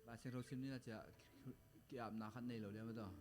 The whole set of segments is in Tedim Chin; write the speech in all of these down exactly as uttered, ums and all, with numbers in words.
Lai Siangtho sim ni la ciah, ki-apna khat nei lo liam a taw.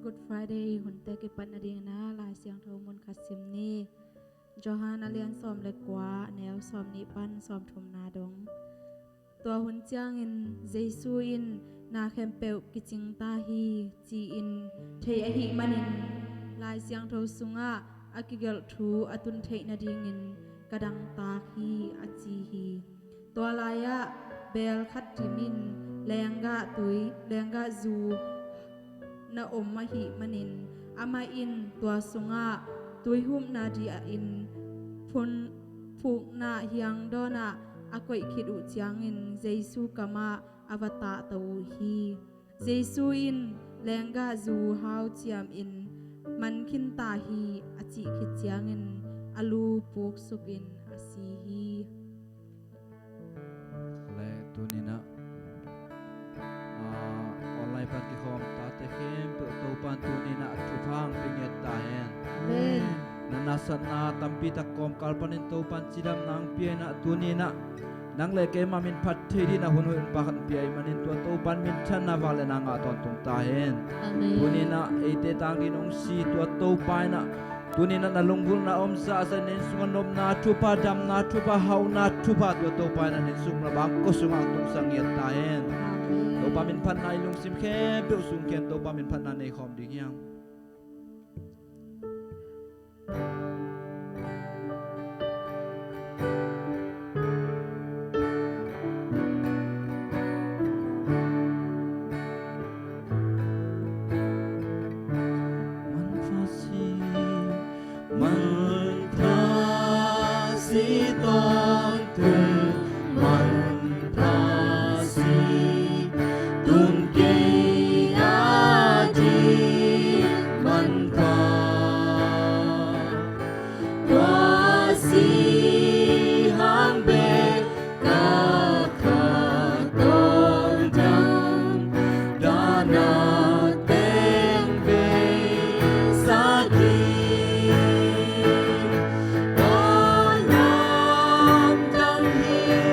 Good Friday hunte kipat nadingin ah Lai Siangtho mun khat sim ni. Johan a lian sawm le kua, a neu sawmnih pan sawmthumna dong. Tua hun ciangin Jesu in, "Na khempeuh kicing ta hi," ci-in thei ahih manin, Lai Siangtho sungah a kigelh thu a tun theih nadingin ka dangtak hi, a ci hi. Tua lai-ah beel khat dim in lenggah tui, lenggah zu na om ahih manin, amah in tua sungah tuihumna dih in phun, phukna hiang dawnah a koih khit uh ciangin Jesu kamah a va tahto uh hi. Jesu in, "Lenggah zu hau ciamin man khin ta hi," a cih khit ciangin a lu puksukin a si hi. Le tuninah, ah, online pan kikhawm tate khempeuh Topan tuninah thupha hong pia ngiat ta hen. Amen. Na nasatna tampi tak kawmkal panin Topan cidamna hong pia inah tuninah nang le keimah min phat thei dinah hun hoih hun pha khat hong pia ahih manin tua Topan minthanna vangliatna ngah tawntung ta hen. Amen. Tuninah eite tangdin hong si tua Topa inah tuninah na lunggulhna om zahzah in na inn sungah nopna thupha, damna thupha, hauhna thupha tua Topa inah na inn sung na bangkua sungah hong tungsak ngiat ta hen. Amen. Topa min phatna i lungsim khempeuh sung khen Topa min phatna nei khawm ding hiam? Manpha si, manpha si tawntung, manpha si tun kei a ding manpha. Tua si hang bek ka khat tawldam, dahna teng vei sak hi. Tua lamdang hi.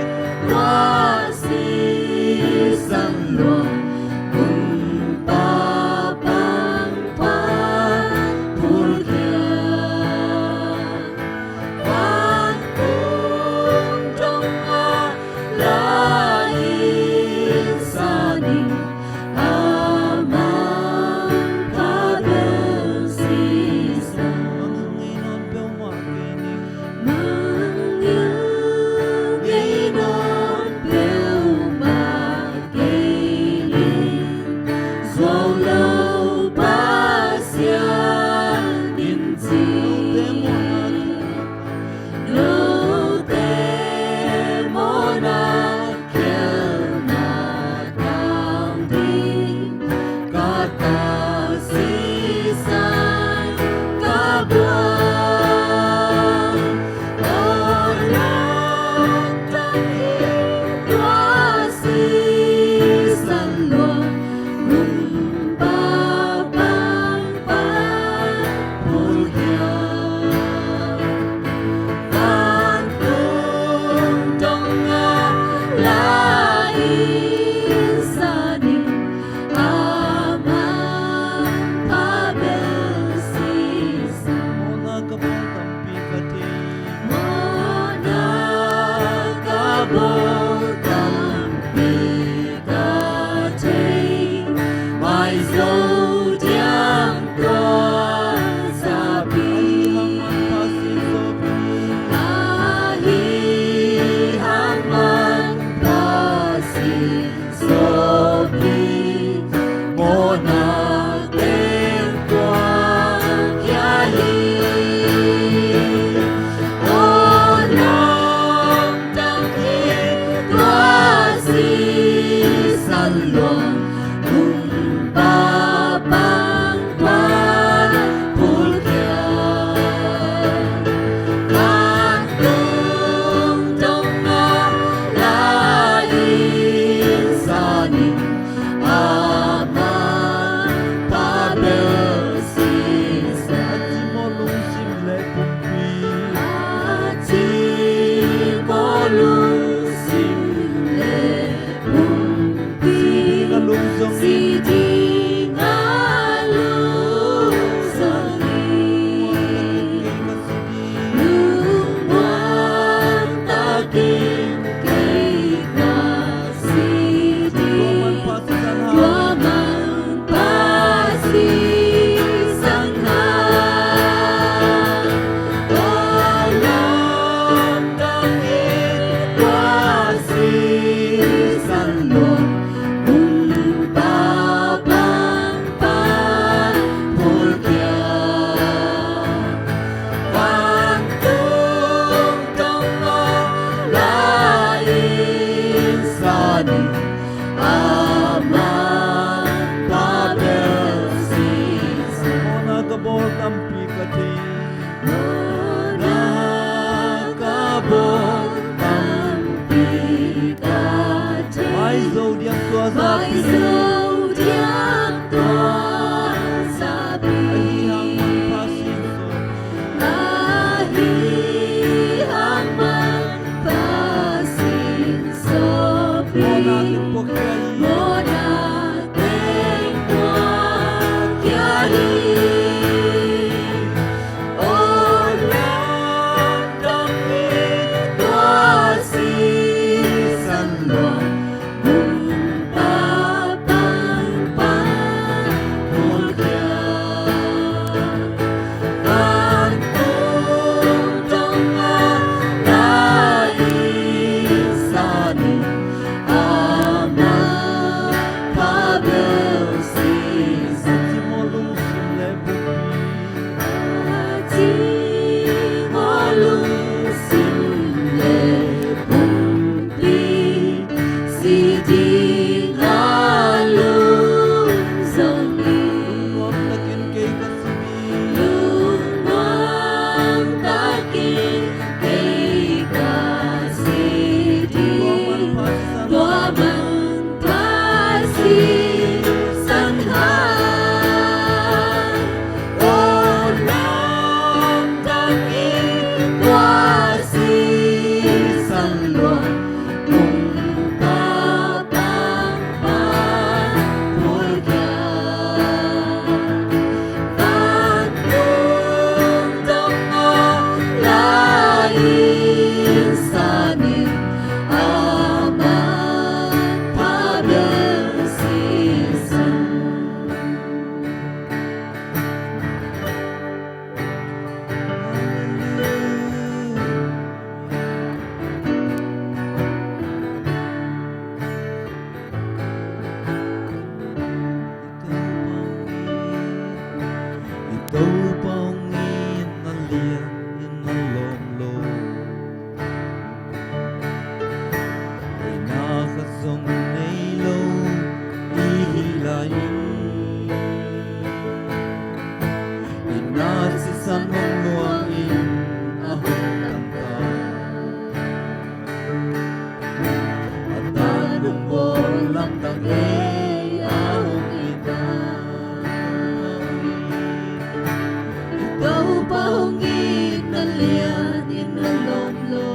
Zo diak tua sapi. Ahi hang manpha sin sawpi. Ahi hang manpha sin sawpi. Mawhna teng puak khia hi. Mawhna teng puak khia hi. Aw lamdang hi tua sisan luang. Si ding a lungzong hi. Lungnuam takin kei ka si ding. Lungnuam takin kei ka si ding. Tua manpha sisan. Tua manpha sisan hang. Aw lamdang hi tua sisan luang. I Topa hong it na lian in a lawm lo. Hoihna khat zong nei lo i hih lai-in, itna sisan hong luangin a hong tangtak. A tan hong bawl lamdang ei a hong itna. I Topa hong itna lian in a lawm lo.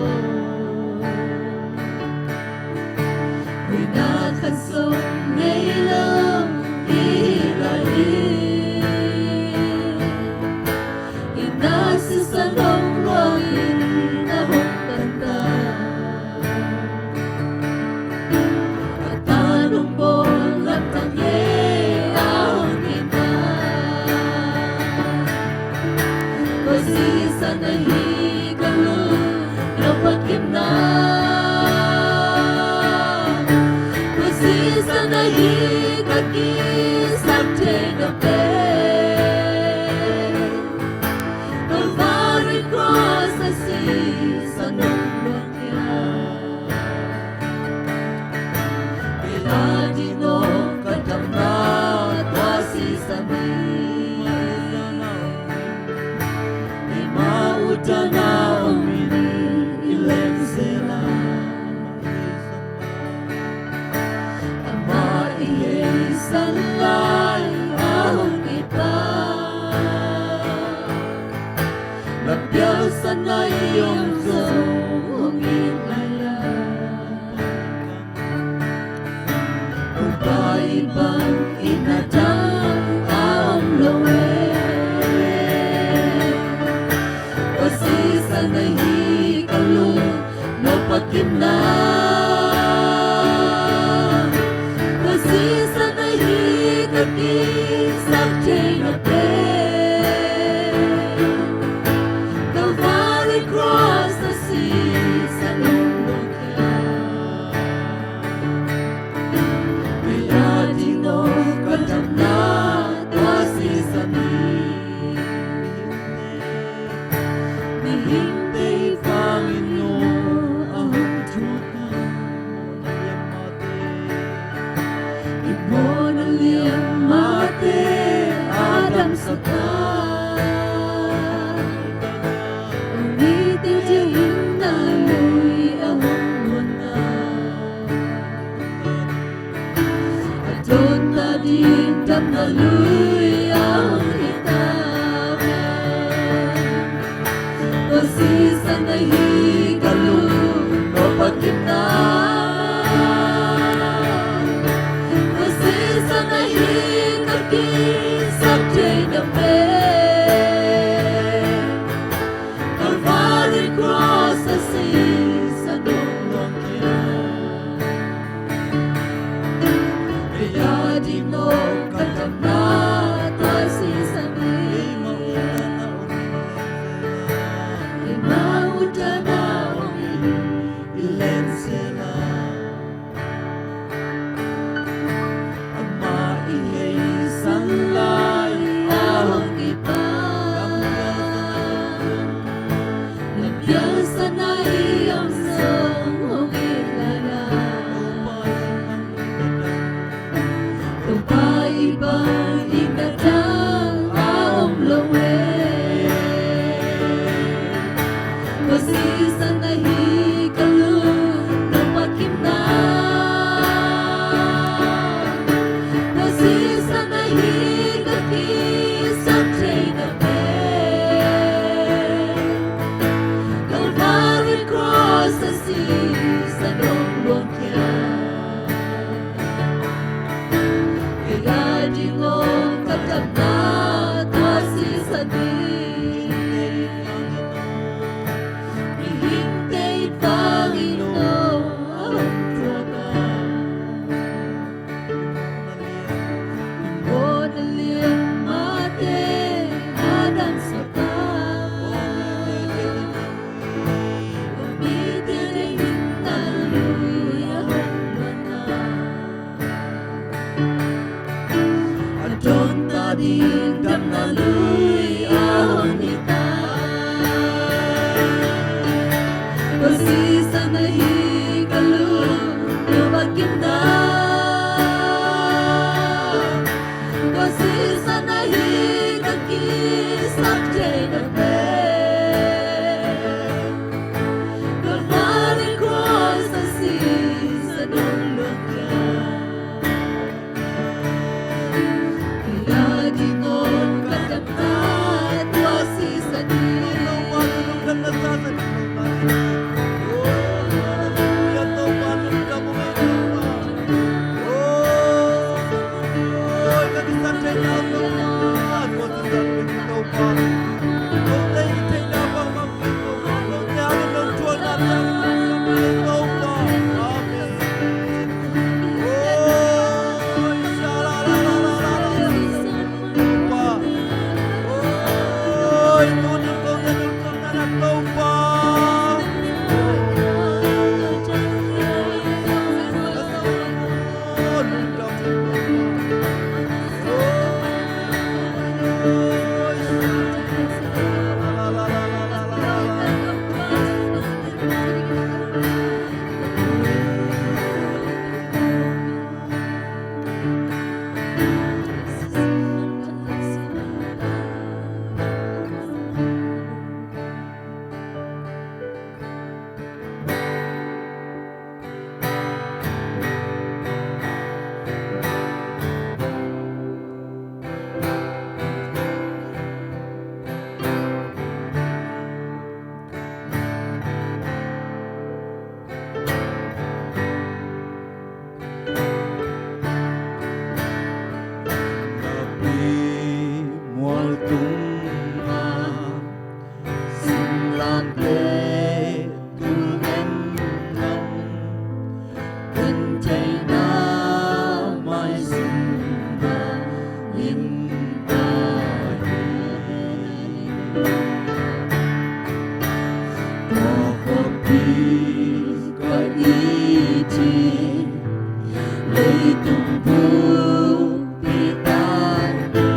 Hoihna khat zong nei lo i hih lai-in, itna sisan hong luangin a hong tangtak. A tan hong bawl lamdang ei a hong itna. Tua sisan ahi ka lungnuam pakipna. Tua sisan ahi ka kisap theihna pen. Calvary cross a sisan hong luang hi a. Kei ading nong ka damna tua sisan hi. Keimah utdan a om in i leng zel a. Amah i heisan lai a hong itpa. Na pialsan a i om zong hong it lai-in. Topa, hih bang itna dang a om lo e. Tua sisan ahi ka lungnuam pakipna. Tua sisan ahi ka kisap theihna pen. Calvary cross a sisan hong luang hi a. Kei ading nong ka damna tua sisan hi. Mihingte i vangin nong a hong thuakna. Sisan hong luang khia. Kei a ding hong ka dam na tua sisan hi. Mihingte it vangin no a hong thuak a. Mawhna lian mate a damsak a. Mite deihna lui a hong luanna. A dawnna ding damna lui a hong hita. Tua sisan ahi ka lungdam a kimna. Tua sisan ahi ka kisap theihna pen. Kalvari cross a sisan hong luang khia. Kei a ding hong ka dam na tua sisan hi. Napi mual tungah singlamteh tul ngen ngam, kan theihna maizumna lim ta hi. Tua khuapi ka it hi, leitung buppi tak hi.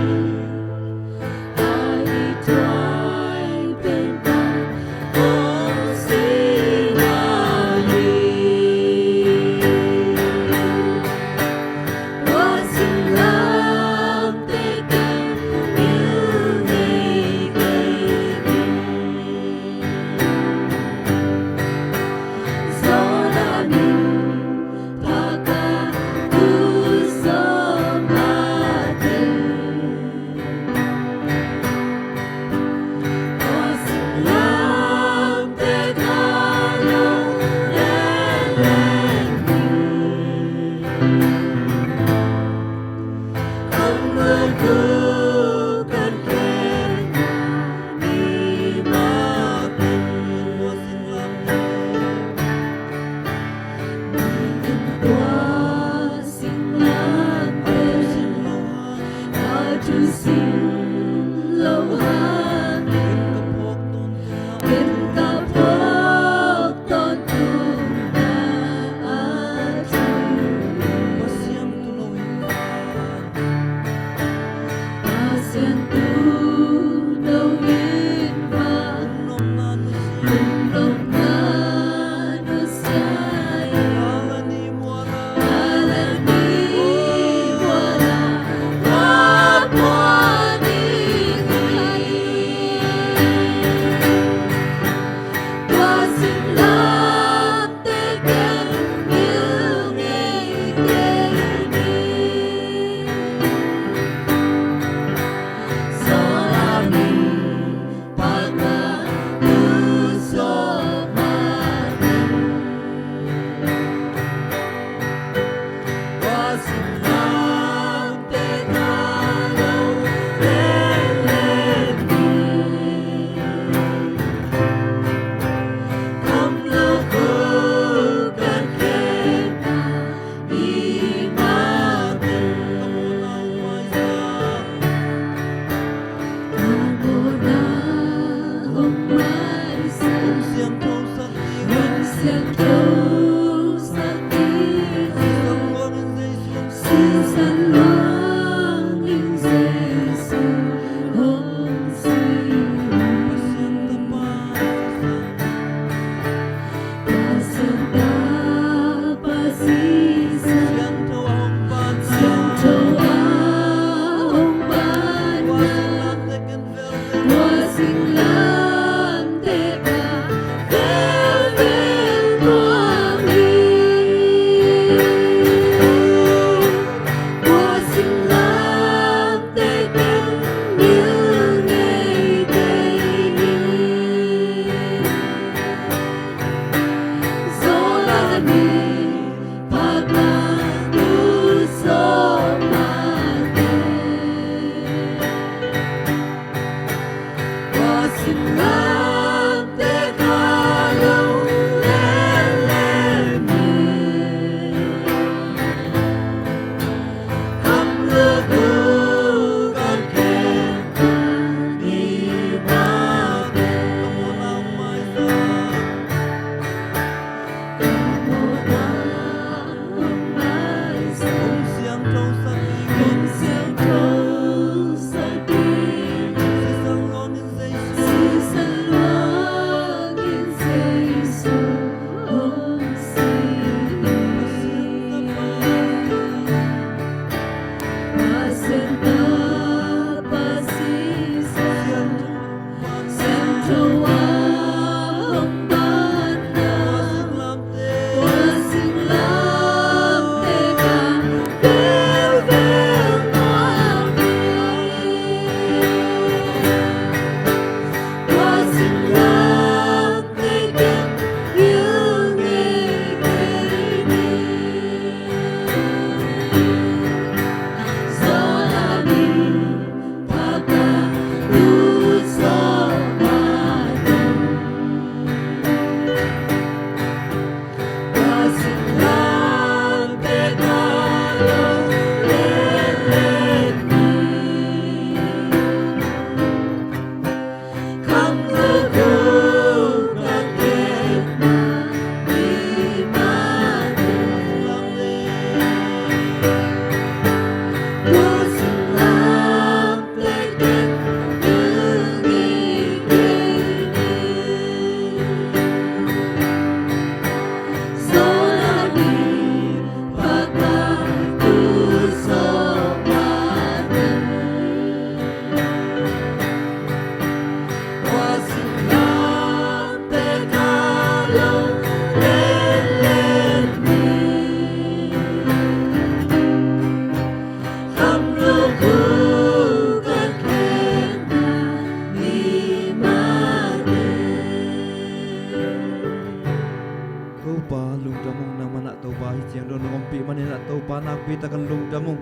Topa, lungdam ung, nangmah ah Topa, hih ciang dong na ompih manin ah Topa, nakpi takin lungdam ung.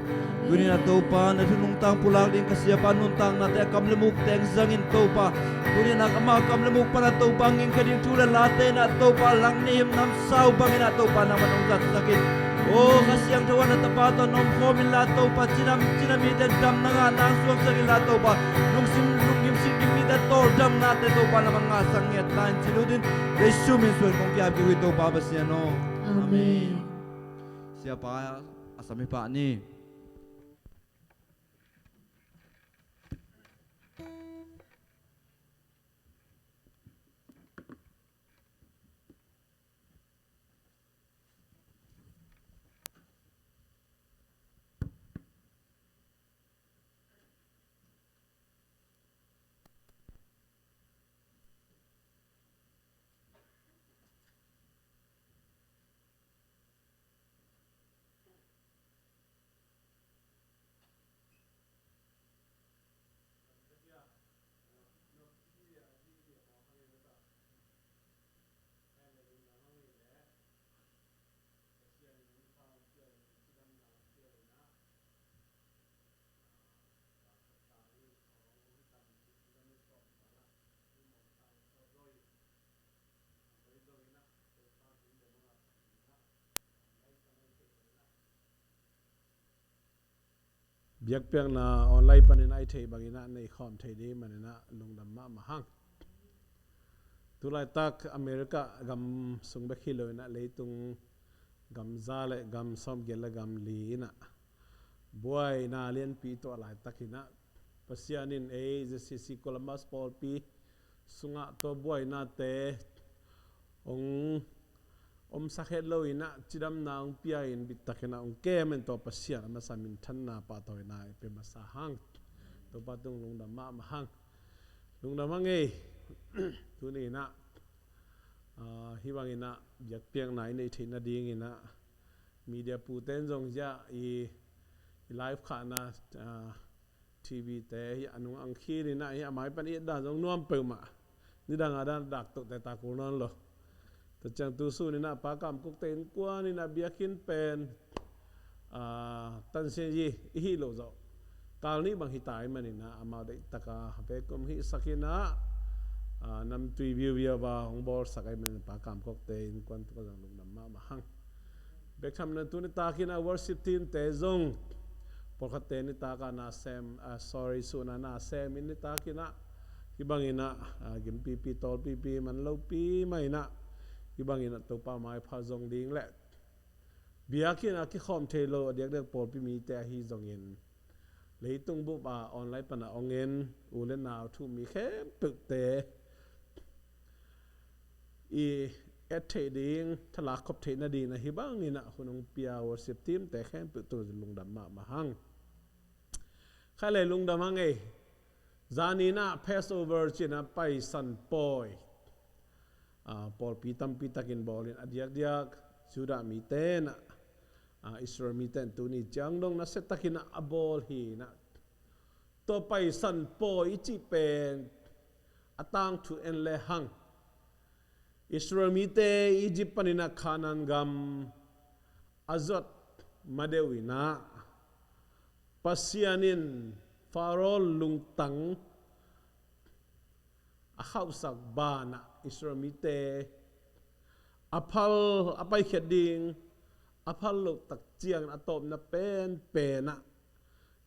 Tuni-in ah Topa, na thu nungta pulak ding ka siapa nuntaknate a kam le muk teng zangin Topa, tuni-in ah ama kam le muk pan ah Topa, nging kha ding thu le late in ah Topa, langnim namsau bangin ah Topa, nangmah in hong zatsak in. O Kha Siangtho in ah tapa tawh na omkhawm inla Topa, cidam, cidam mite damna ngah nang suaksak inla Topa, lungsim, lungkim singkim mite tawldamnate Topa, nangmah in ngahsak ngiat ta in, ci lut in, Jesu min suang kong ki-ap kik uh hi Topa Pasian aw. Amen. Amen. Siapa a sam hi pah ni. Biakpiakna online panin a i theih bangin ah nei khawm thei ding manin ah lungdam mahmah hang. Tulaitak America gam sung bek hi lo in ah, leitung gam za le gam sawmgiat le gam li in ah buaina lianpi tuah laitakin ah, Pasian in ei Z C C Columbus pawlpi sungah tua buainate hong omsak het lo in ah, cidamna hong pia in, bittakin ah hong kem in, tua Pasian a masa minthanna pahtawina i pia masa hang. Topa tung lungdam mahmah hang. Lungdam hang ei. Tuni in ah, ah, hih bangin ah biakpiakna i neih theih nadingin ah media pute in zong hiah i, i live khahna, ah, T V te hiah a nung ang khin in ah, hiah a mai pan i et dan zong nuam peuhmah. Nidang a dan dak tohte ta kul nawn lo. Tua ciang tu sun in ah Pa Kam Kok te innkuan in ah biakinn pen, ah, tansian i, i hih loh zawh kal nih bang hi ta ahih manin ah amau deihtaka bek om hihsak in ah, ah, namtui viuviau a hong bawlsak ahih manin Pa Kam Kok te innkuan tungah zong lungdam mahmah hang. Bek tham lo in tu nitak in ah worship team te zong pawlkhat te nitak ah na sem, ah, sorry, sun ah na sem in nitak in ah hih bang in ah, ah, gimpipi tawlpipi man lopi mah in ah hih bang in ah Topa maipha zong ding leh biakinn ah kikhawm thei lo a diakdiak pawlpi mite ahi zongin leitung bup a online pan a hong en u le nau thu-um mi khempeuhte i et theih ding, thalak khop theih nading ah hih bang in ah hun hong pia worship team te khempeuh tungah lungdam mahmah hang. Kha le lungdam hang ei. Zan in ah Passover ci in ah Paisan pawi, ah, pawlpi tampi takin bawl in a diakdiak Judah mite in ah, ah, Israel mite in tuni ciang dong nasia takin ah a bawl hi in ah, tua Paisan pawi i cih pen a tangthu en le hang, Israel mite Egypt panin ah Canaan gam a zuat ma deuh in ah Pasian in Pharaoh lungtang a khauhsak banah Israel mite a phal, a paikhiat ding a phal loh tak ciangin a tawpna penpen ah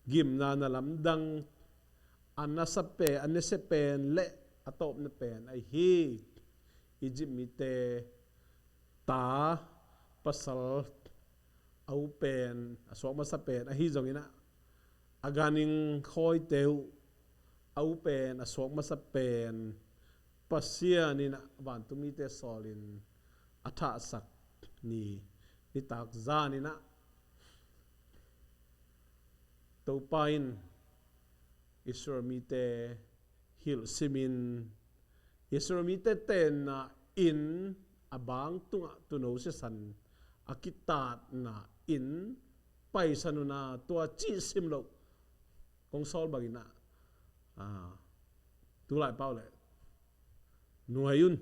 gimna na lamdang, a nasa pen, a nasia pen le a tawpna pen ahi hi. Egypt mite ta, pasal, a u pen a suak masa pen ahi zongin ah, a ganhing khawite uh a u pen a suak masa pen Pasian in ah vantung mite sawlin a thahsak ni, nitak zan in ah Topa in Israel mite hilh simin Israel mite tenna inn a bang tungah tuuno sisan a kitatna inn paisan un ah tua cih sim loh kong sawl bangin ah, ah, tulai pau le nuai un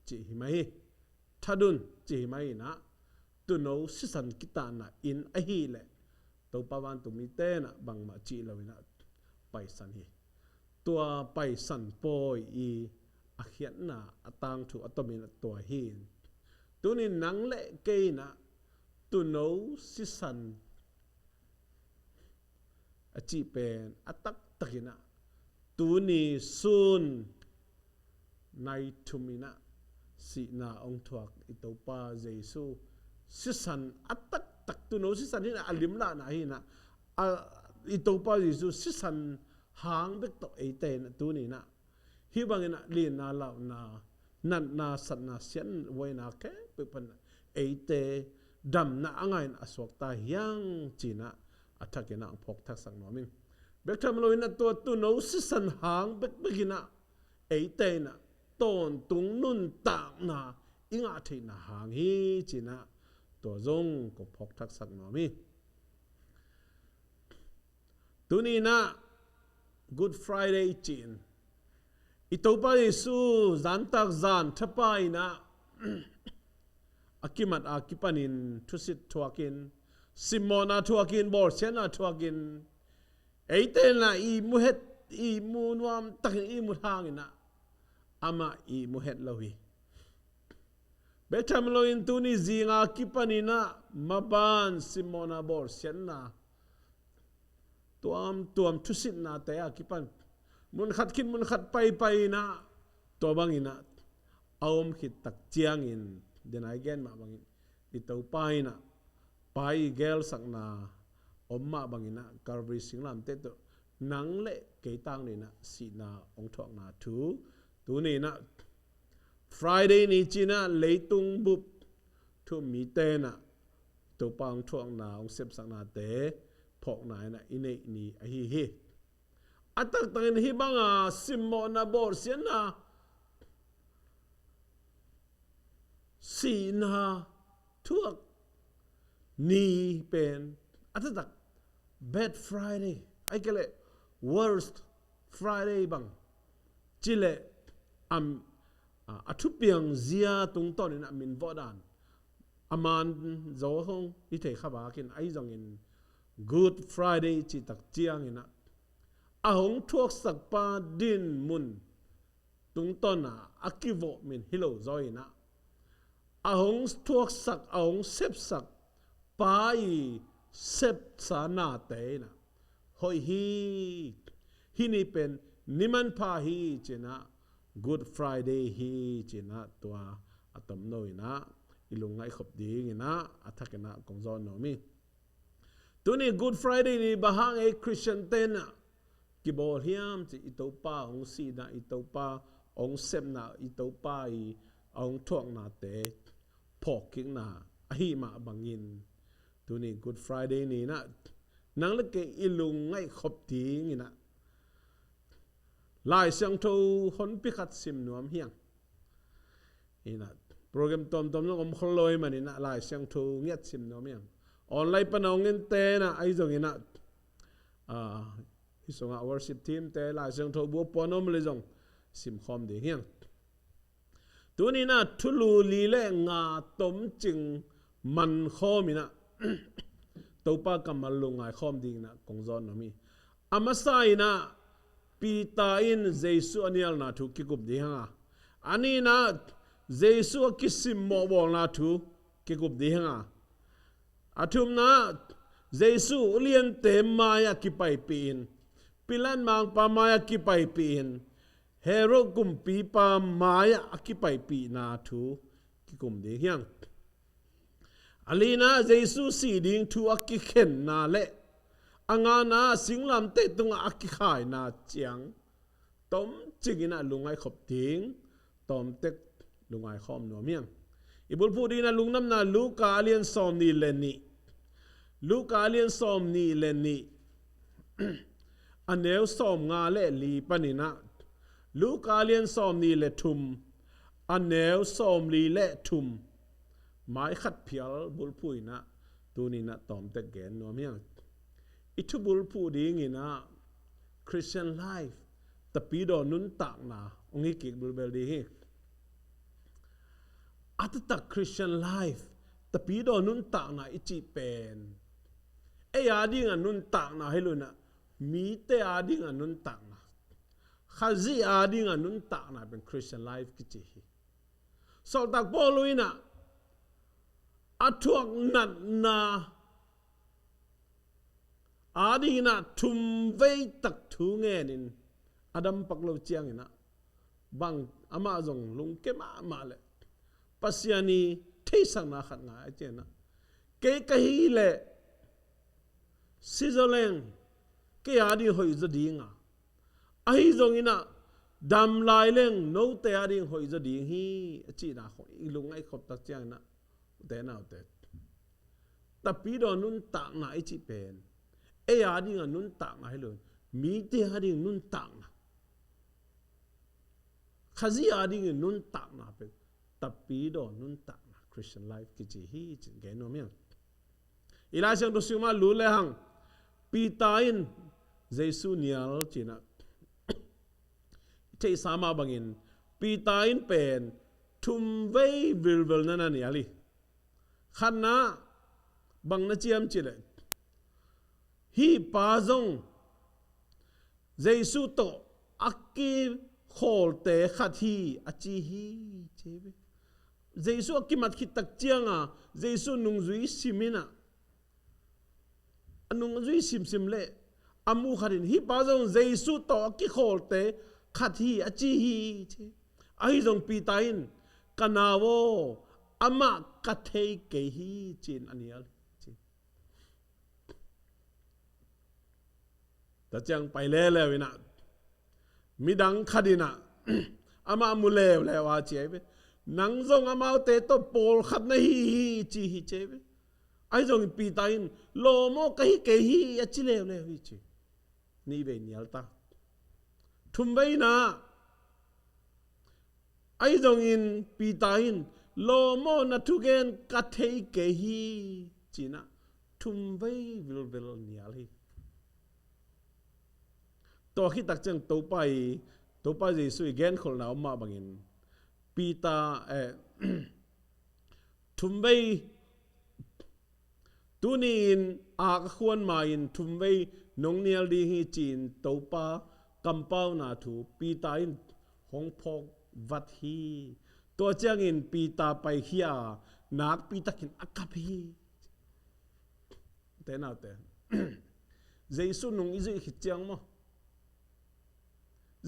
cih hi mah hi, that un cih hi mah hi in ah, tuuno sisan kitatna inn ahih leh Topa vantung mite in ah bangmah cih lo in ah paisan hi. Tua Paisan pawi i a khiatna a tangthu a tomin ah tua hi. Tuni nang le kei in ah tuuno sisan a cih pen a taktak in ah tuni sun nai thum in ah sihna hong thuak i Topa Jesu sisan a taktak, tuuno sisan hi in ah a limlahna hi in ah, a, i Topa Jesu sisan hang bek tawh eite in ah tuni in ah hih bangin ah lianna, lauhna, natna, satna, siatna, buaina khempeuh pan eite damna a ngah in a suakta hi hang ci in ah a thakin ah hong phawk thaksak nuam ing. Bek tham lo in ah tua tuuno sisan hang bekbek in ah eite in ah tawntung nuntakna i ngah theihna hang hi ci in ah tua zong kong phawk thaksak nuam hi. Tuni in ah Good Friday ci in i Topa Jesu zantak zan thapai in ah a kimat a kipanin thusit thuakin, simmawhna thuakin, bawlsiatna thuakin, eite in ah i mu het, i mu nuam takin i mu hang in ah amah i mu het lo hi. Bek tham lo in tuni zing a kipanin ah maban simmawhna, bawlsiatna, tuamtuam thusitnate a kipan munkhat khit munkhat paipai in ah tua bangin ah a om khit tak ciangin, den a i gen mah bangin i Topa in ah pai i gelsakna om mah bangin ah Calvary singlamteh tawh nang le kei tangin ah sihna hong thuakna thu tuni in ah Friday ni ci in ah leitung bup thu-um mite in ah Topa hong thuakna, hong sepsaknate phawkna in ah i neih ni ahi hi. A taktakin hih banga simmawhna, bawlsiatna, sihna thuak ni pen a taktak Bad Friday, ahih kei leh Worst Friday bang ci leh a, a, a thupiang zia tungtawn in ah min vawh dan a man zaw hong i thei kha bak in, ahi zongin Good Friday cih tak ciangin ah a hong thuaksak pa dinmun tungtawn a a kivawh min hi lo zaw in ah, a hong thuaksak, a hong sepsak pa i sepsa nate in ah hoih hi. Hih ni pen ni manpha hi ci-in ah, Good Friday hi ci-in ah, tua a tomno in ah i lungngaih khop ding in ah a thak in ah kong zawn nuam hi. Tuni Good Friday ni bang hang ei Christian te in ah kibawl hiam cih, i Topa hong sihna, i Topa hong sepna, i Topa i a hong thuaknate phawkkikna ahih mah bangin, tuni Good Friday ni in ah nang le kei i lungngaih khop ding in ah Lai Siangtho honpi khat sim nuam hi hang. In ah program tuamtuam zong om khol lo ahih manin ah Lai Siangtho ngiat sim nuam hi hang. Online pan a hong ente in ah, ahi zongin ah, ah, hih sungah worship team te Lai Siangtho bu a puan om leh zong sim khawm ding hi hang. Tuni in ah thulu li le nga tomcing man khawm in ah Topa kammal lungngai khawm ding in ah kong zawn nuam hi. A masa in ah Peter in Jesu a nialna thu kikum ding hi hang a, a nihna Jesu a kisimmawh bawlna thu kikum ding hi hang a, a thumna Jesu uliante mai-ah kipaipih in, Pilat mangpa mai-ah kipaipih in, Herod kumpipa mai-ah a kipaipihna thu kikum ding hi hang. A lina Jesu sih ding thu a kikhenna le a ngana singlamteh tungah a kikhaina ciang tomcing in ah lungngaih khop ding tawmtek lungngai khawm nuam hi hang. I bulphuh ding in ah lungdamna Luka a lian sawm nih le nih, Luka a lian sawm nih le nih, a neu sawm nga le li panin ah, Luka a lian sawm nih le thum, a neu sawm li le thum, mai khat phial bulphuh in ah tuni in ah tawmtek gen nuam hi hang. I thu bulphuh ding in ah Christian life, tapidaw nuntakna hong hi kik bulbel ding hi. A taktak Christian life, tapidaw nuntakna i cih pen ei a ding a nuntakna hi lo in ah, mite a ding a nuntakna, Khazih a ding a nuntakna pen Christian life kici hi. Sawltak Paul in ah a thuak natna a ding in ah thumvei tak thu ngen in a dampak lo ciangin ah, bang amah zong lungke mahmah leh Pasian i theihsakna khat ngai a ci-in ah, kei ka hih leh si zaw leng kei a ding hoih zaw ding a, ahi zongin ah dam lai leng note a ding hoih zaw ding hi, a cihna khawng i lungngaih khop tak ciangin ah, ute naute, tapidaw nuntakna i cih pen ei a ding a nuntakna hi lo, mite a ding nuntakna, Khazih a ding i nuntakna pen tapidaw nuntakna, Christian life kici hi ci-in gen nuam hi hang. I Lai Siangtho sungah lut le hang, Peter in Jesu nial ci-in ah, i theihsa mah bangin Peter in pen thumvei vilvel na na nial hi. Khatna bang na ci hiam cih leh, hih pa zong Jesu tawh a kikhawlte khat hi a ci hi, ci hi ve. Jesu a kimat khit tak ciang a, Jesu nungzui sim in ah, a nungzui simsim leh a muh khat in hih pa zong Jesu tawh a kikhawlte khat hi a ci hi, ci. Ahi zong Peter in, ka nau aw, amah ka thei kei hi, ci-in a nial hi, ci. Tua ciang pai leuleu in ah, midang khat in ah amah mu leuleu a ci hi ve. Nang zong amaute tawh pawlkhat na hi hi, ci hi, ci hi ve. Ahi zongin Peter in, lawm aw, ka hi kei hi, a ci leuleu hi, ci. Nihvei nial ta. Thumveina, ahi zongin Peter in, lawm aw, na thugen ka thei kei hi, ci-in ah thumvei vilvel nial hi. Tua khit tak ciang Topa i, Topa Jesu i genkholhna om mah bangin, Peter, eh, thumvei, tuni-in ak a khuan ma-in thumvei nong nial ding hi, ci-in Topa kampauna thu Peter in hong phawk vat hi. Tua ciangin Peter paikhia a, nakpi takin a kap hi. Te naute, Jesu nung i zuih khit ciang maw,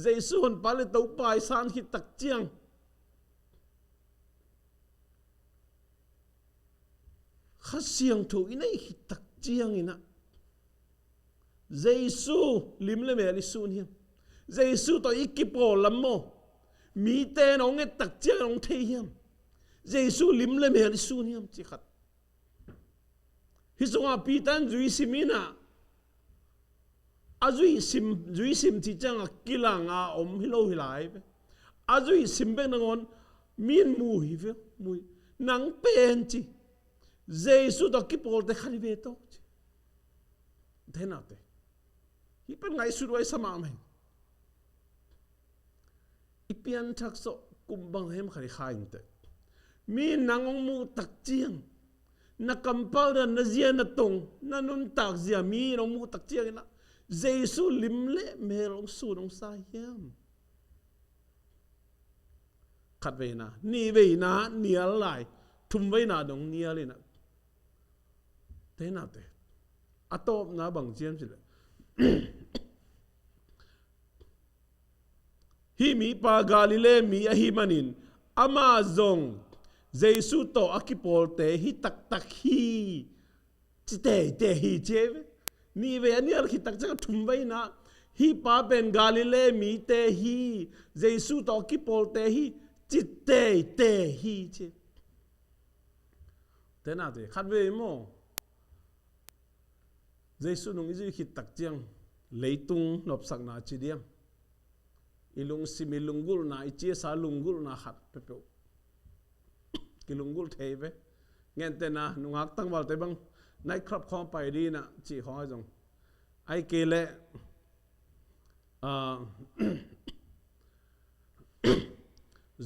Jesu honpa le Topa i san khit tak ciang, Kha Siangtho i neih khit tak ciangin ah, Jesu lim le mel i sun hiam? Jesu tawh i kipawl lam maw, mite in hong et tak ciangin hong thei hiam? Jesu lim le mel i sun hiam, ci khat. Hih sungah Peter in zui sim in ah, a zui sim, zui sim cih ciangah kilang a om hi lo hi lai ve. A zui sim bek nangawn mi in mu hi ve, mu hi. Nang pen ci, Jesu tawh kipawlte khat hi ve tawh ci. Te naute, hih pen ngaihsut huai sa mahmah hi. I pianthak sawh kum bang hem khat i kha inteh. Mi in nang hong muh tak ciang, na kampau dan, na zia, na tong, na nuntak zia mi in hong muh tak ciangin ah, Jesu lim le mel hong sun hong sa hiam? Khat veina, nih veina nial lai, thum veina dong nial in ah. Te naute, a tawpna bang ciam ci leh, hih mipa Galilee mi ahih manin, amah zong Jesu tawh a kipawlte hi taktak hi, ci teitei hi ci ei ve. Nih vei a nial khit tak ciang a thum veina, hih pa pen Galilee mite hi, Jesu tawh a kipawlte hi, ci teitei hi ci. Te naute, khat vei maw, Jesu nung i zuih khit tak ciang leitung nopsakna ci diam? I lungsim, i lunggulhna, i ciasa lunggulhna khat peuhpeuh kilunggulh thei ve. Ngentehna, nungak tangvalte bang night club khawng pai ding in ah cih khawng ahi zong, ahih kei leh, ah,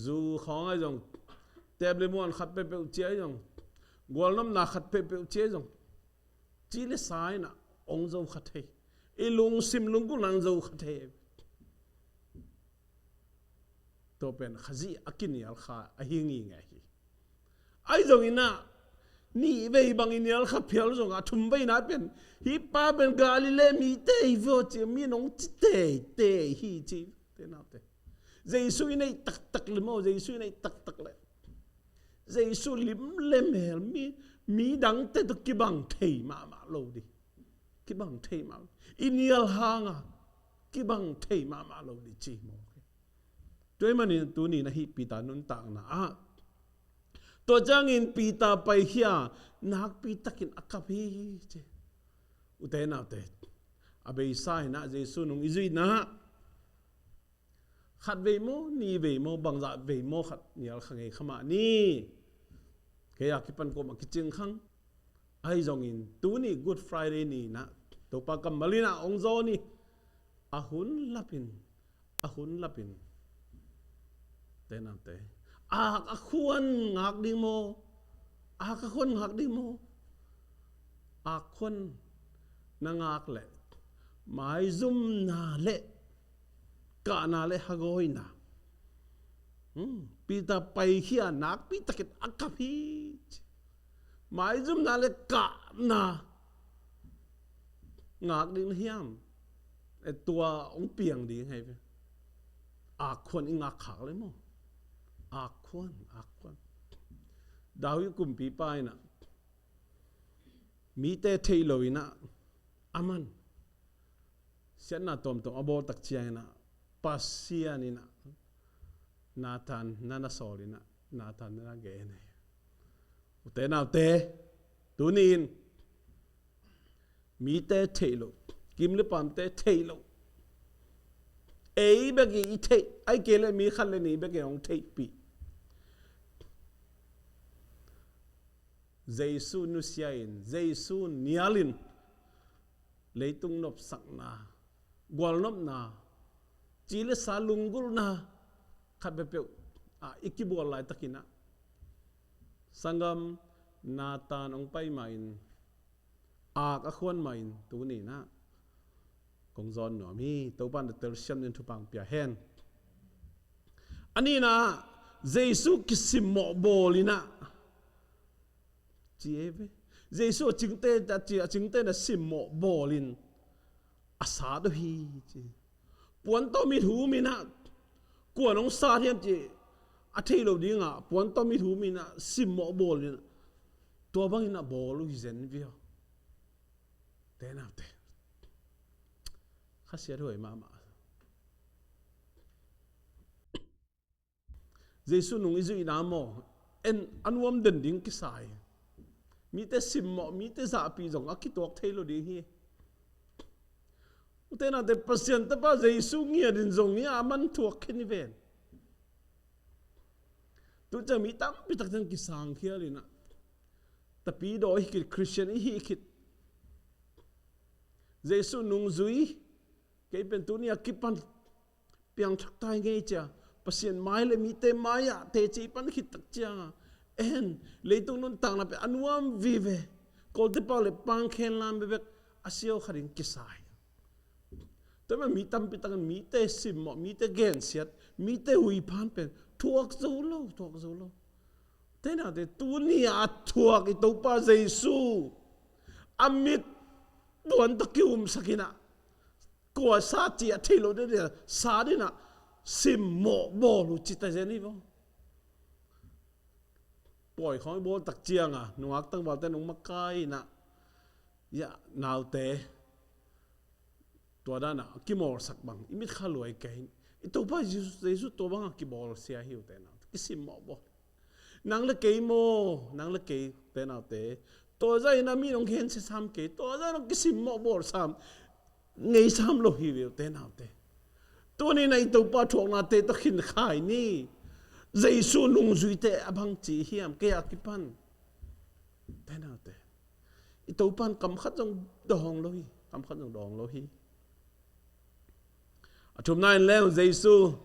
zu khawng ahi zong, tep le muan khat peuhpeuh ci ahi zong, gualnopna khat peuhpeuh ci ahi zong, ci le sa in ah hong zo kha thei. I lungsim lunggulhna hong zo kha thei. Tua pen Khazih a kinial kha ahi ngingei hi. Ahi zongin ah, nih vei bang i nial kha phial zongah, thum veina pen, hih pa pen Galilee mite hi ve aw ci, mi in hong ci teitei hi ci. Te naute, Jesu i neih taktak le maw, Jesu i neih taktak le, Jesu lim le mel mi, mi dangte tawh kibang thei mahmah lo ding. Kibang thei mahmah. I nial hanga kibang thei mahmah lo ding ci maw. Tua ahih manin tuni-in ah hih Peter nuntakna ah, tua ciangin Peter paikhia, nakpi takin a kap hi ci. Ute naute, a beisa in ah Jesu nung i zuihna, khat vei maw, nih vei maw, bangzah vei maw khat nial kha ngei kha mah ni. Kei a kipan kuamah kicing khang. Ahi zongin tuni Good Friday ni-in ah, Topa kammal in ah hong zawn hi. A hun lapin, a hun lapin. Te naute, ak a khuan ngak ding maw? Ak a khuan ngak ding maw? Ak khuan na ngak leh, maizumna le kahna le hagawina. Hmm, Peter paikhia, nakpi takin a kap hi ci. Maizumna le kahna ngak ding na hiam? E, tua hong piang ding hi ve. Ak khuan i ngak khak le maw. Ak khuan, ak khuan. David kumpipa in ah, mite theih lo in ah, aman siatna tuamtuam a bawl tak ciangin ah, Pasian in ah Nathan na na sawl in ah, Nathan na na gen hi. Ute naute, tuni-in mite theih lo, kim le paamte theih lo, ei bek i theih, ahih kei leh mi khat le nih bek in hong theihpih, Jesu nusia in, Jesu nial in, leitung nopsakna, gualnopna, ci le sa lunggulhna khat peuhpeuh ah, i kibual laitakin ah, sanggam Nathan hong pai mahin, ak a khuan mahin, tuni-in ah kong zawn nuam hi. Topa'n na telsiam dingin thupha hong pia hen. A nihna, Jesu kisimmawh bawl in ah, ci ei ve. Jesu a cingte, a ci, a cingte na simmawh bawl in a sat uh hi, ci. Puan tawh mit hum in ah, kua in hong sat hiam cih a thei lo dingah, puan tawh mit hum in ah, simmawh bawl in ah, tua bangin a bawl uh hi zen viau. Te naute, khasiat huai mahmah. Jesu nung i zuihna maw, en a nuam den ding kisa hi. Mite simmawh, mite zahpih zong a kituak thei lo ding hi. Ute naute, Pasian Tapa Jesu ngiat in zong hi a, a man thuak khin hi ven. Tu ciang mi tampi tak ciang kisangkhial in ah, tapidaw i hi khit, Khristian i hi khit, Jesu nungzui, kei pen tuni a kipan piangthak ta ing ei ci a, Pasian mai le mite mai-ah teci pan khit tak ciangin, en, leitung nuntakna pen a nuam vive, Kawlte pau le pangkhen lam bekbek a siau kha ding kisa hi. Tua manin mi tampi takin mite simmawh, mite gensiat, mite huiphan pen thuak zo lo, thuak zo lo. Te naute, tuni a thuak i Topa Jesu, a mit puan tawh kihumsak in ah, kua sat cih a thei lo ding a sat in ah, simmawh bawl uh ci ta zen hi vaw. Pawi khawng i bawl tak ciangin nungak tangvalte nong makai in ah, ya, naute, tua dan a kimawlsak bang i mit kha luai kei. I Topa Jesu, Jesu tua bangin kibawlsia hi, ute naute, kisimmawh bawl. Nang le kei maw, nang le kei, ute naute, tua zah in a mi nong gensia sam kei, tua zah in hong kisimmawh bawl sam, ngei sam lo hi ve, ute naute. Tuni-in ah i Topa thuaknate tawh khin khai ni. Jesu nungzuite a bangci hiam, kei a kipan, ute naute, i Topa'n kam khat zong dawng lo hi, kam khat zong dawng lo hi. A thumna in leng Jesu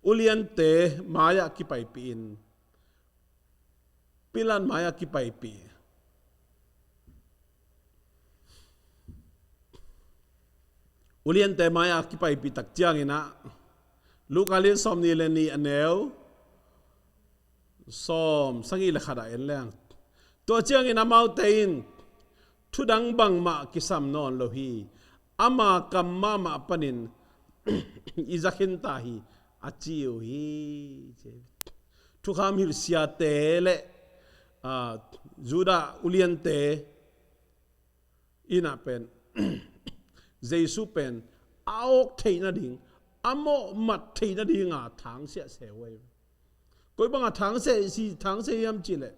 uliante mai-ah kipaipih in, Pilat mai-ah kipaipih. Uliante mai-ah kipaipih tak ciangin ah, Luka lian sawmnih le nih, a neu sawm sagih le khat ah en leng, tua ciangin amaute in, "Thudang bangmah kisam nawn lo hi. Ama kam mahmah panin i za khin ta hi," a ci uh hi. Thukham hilh siate le, ah, Judah uliante in ah pen Jesu pen a awk theih nading, a mawhmat theih nadinga thangsiah se uh hi. Koi banga thangsiah, si thangsiah hiam cih leh,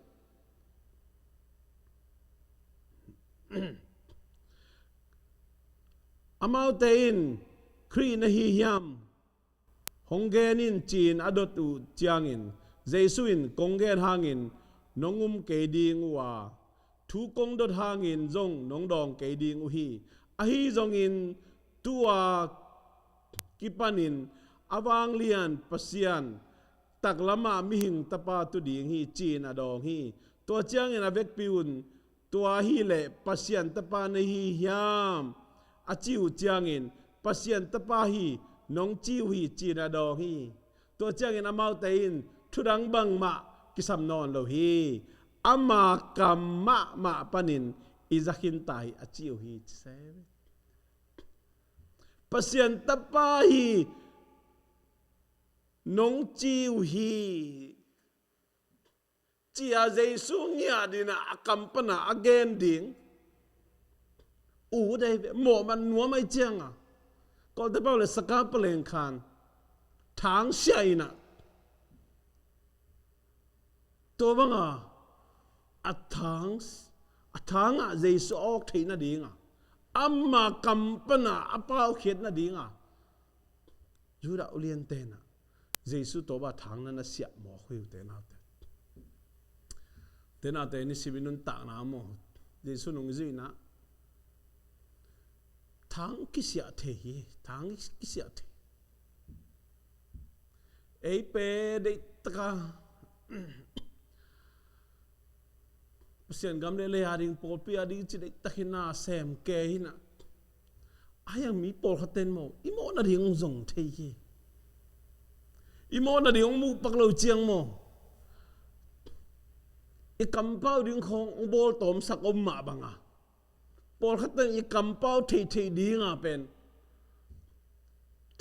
amaute in, "Khrih na hi hiam? Hong gen in," ci-in a dot uh ciangin, Jesu in, "Kong gen hangin nong um kei ding uh a, thu kong dot hangin zong nong dawng kei ding uh hi. Ahi zongin tu-a kipanin a vanglian Pasian taklamah mihing Tapa tu ding hi," ci-in a dawng hi. Tua ciangin a vekpi un, "Tua hileh Pasian Tapa na hi hiam?" a ci uh ciangin, "Pasian Tapa hi, nong ci uh hi," ci-in a dawng hi. Tua ciangin amaute in, "Thudang bangmah kisam nawn lo hi. Ama kam mahmah panin i za khin ta hi," a ci uh hi, ci se. "Pasian Tapa hi, nong ci uh hi," ci-a Jesu ngiat in ah a kam pana a gen ding. Ut ei ve, mawhmat nuam ahih cianga, Kawlte pau le Saka Paleng Khan thangsiah in ah, tua banga a thang, a thangah Jesu a awk theih nadinga, ama kam pana a paukhiat nadinga, Judah uliante in ah Jesu tawh bang thang na na siah mawk uh hi, ute naute. Ute naute, nisim i nuntakna maw, Jesu nung i zuihna, thang kisiah thei hi, thang kisiah thei. Ei pen deihtaka Pasian gam le lei a ding, pawlpi a ding ci deihtakin a sem kei hi na. A hiang mi pawlkhat ten maw, i mawhna ding hong zong thei hi. I mawhna ding hong muh pak lo ciang maw, i kampau ding khawng hong bawl tawmsak om mah banga, pawlkhat ten i kampau theihtheih dinga pen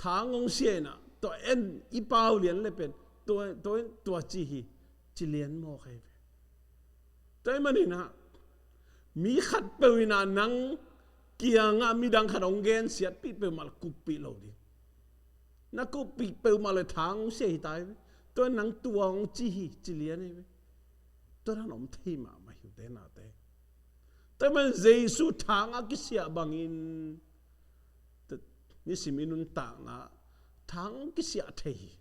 thang hong sia in a, tua en i pau lian le pen tua, tua en tua ci hi, ci lian mawk hi ve. Tua ahih manin a, mi khatpeuh in a nang kiangah midang khat hong gensiatpih peuhmah le kupih lo ding. Na kupih peuhmah le thang hong sia hi ta hi ve. Tua nang tua hong ci hi, ci lian hi ve. Tua dan om thei mahmah hi ute naute. Tua ahih manin Jesu thang a kisiah bangin nisim i nuntakna thang kisiah thei hi.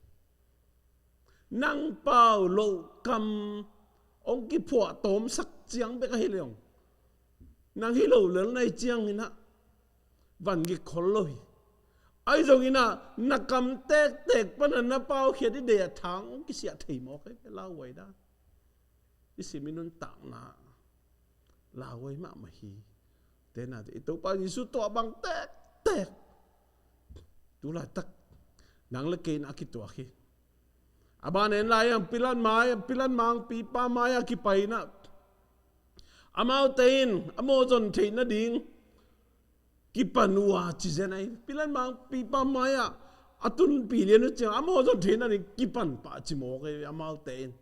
Nang pau loh kam hong kiphuah tawmsak ciang bek ahi leng, nang hi lo lel na hih ciangin a van gik khol lo hi. Ahi zongin a, na kam tektek pan a na paukhiat i deih a thang hong kisiah thei mawk hi ve, lauhuai dan. I sim i nuntakna lauhuai mahmah hi. Ute naute, i Topa Jesu tuah bang tektek tu laitak nang le kei in a kituak hi. A ban en lai-in Pilat mai, Pilat mangpipa mai-ah kipai in a, amaute in a mawhzon theih nading kipan uh a ci zen ahi. Pilat mangpipa mai-ah a tunpih lian uh ciang a mawhzon theih nading kipan pah ci mawk hi amaute in.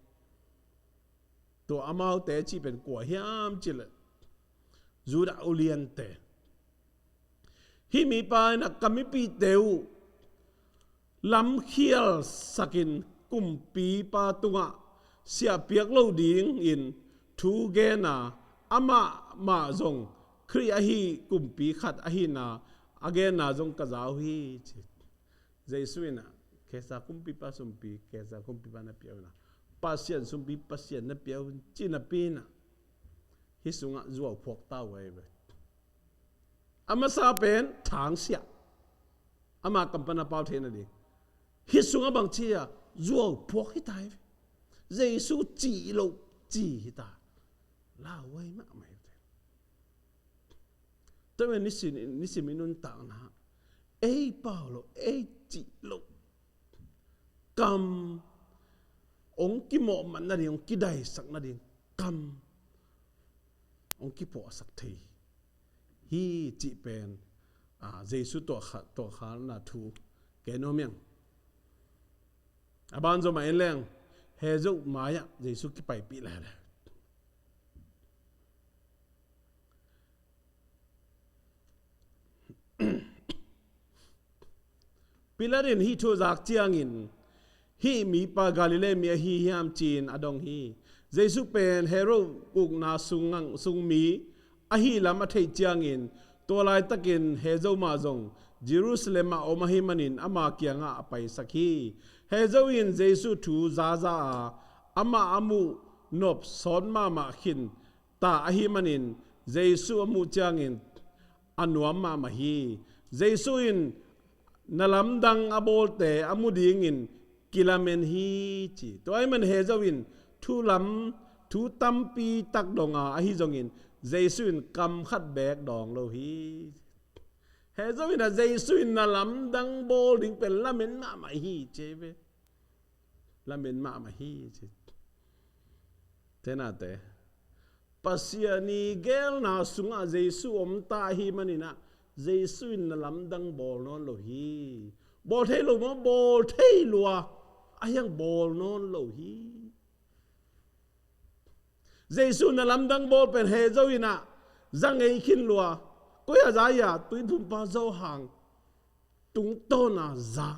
Tua amaute cih pen kua hiam cih leh, Judah uliante. Hih mipa in a ka mipihte uh lamkhialsakin kumpipa tungah siahpiak lo dingin thu gen a, amah mah zong Khrih ahi kumpi khat ahihna a genna zong ka za uh hi, ci. Jesu in a, Kaisar kumpipa sumpi Kaisar kumpipa na pia un a, Pasian sumpi Pasian na pia un, ci napi in a, hih sungah zuau phuak ta uh ahi ve. A masa pen thang siah, ama kam pan a pau theih nading. Hih sungah bang ci a, zuau phuak hi ta hi ve. Jesu cih loh ci hi ta. Lauhuai mahmah hi ute. Tua ahih manin nisim, nisim i nuntakna, ei pau loh, ei cih loh kam hong kimawhmat nading, hong kidaisak nading kam hong kiphuahsak thei hi cih pen, a, Jesu tuahkha-, tuahkhalna thu kei nuam hi ing. A ban zom a en leng, Hezo mai-ah Jesu kipaipih lele. Pilat in hih thu a zak ciangin, hih mipa Galilee mi ahi hiam ci-in a dong hi. Jesu pen Herod ukna sung, sung mi ahi lam a theih ciangin, tua laitakin Hezo mah zong Jerusalem ah om ahih manin ama kiangah a paisak hi. Hezo in Jesu thu zaza a, amah a muh nop sawt mahmah khin ta ahih manin Jesu a muh ciangin a nuam mahmah hi. Jesu in na lamdang a bawlte a mu dingin kilamen hi, ci. Tua ahih manin Hezo in thu lam, thu tampi tak dong a, ahi zongin Jesu in kam khat beek dawng lo hi. Hezo in a Jesu in na lamdang bawl ding pen lamen mahmah hi, ci ve. Lamen mahmah hi, ci. Ute naute, Pasian i geelna sungah Jesu om ta ahih manin a, Jesu in na lamdang bawl nawn lo hi. Bawl thei lo maw? Bawl thei lua. A hiang bawl nawn lo hi. Jesu na lamdang bawl pen Hezo in a za ngei khin lua. Koi a za ia? Tuiphumpa Johan tungtawn a za.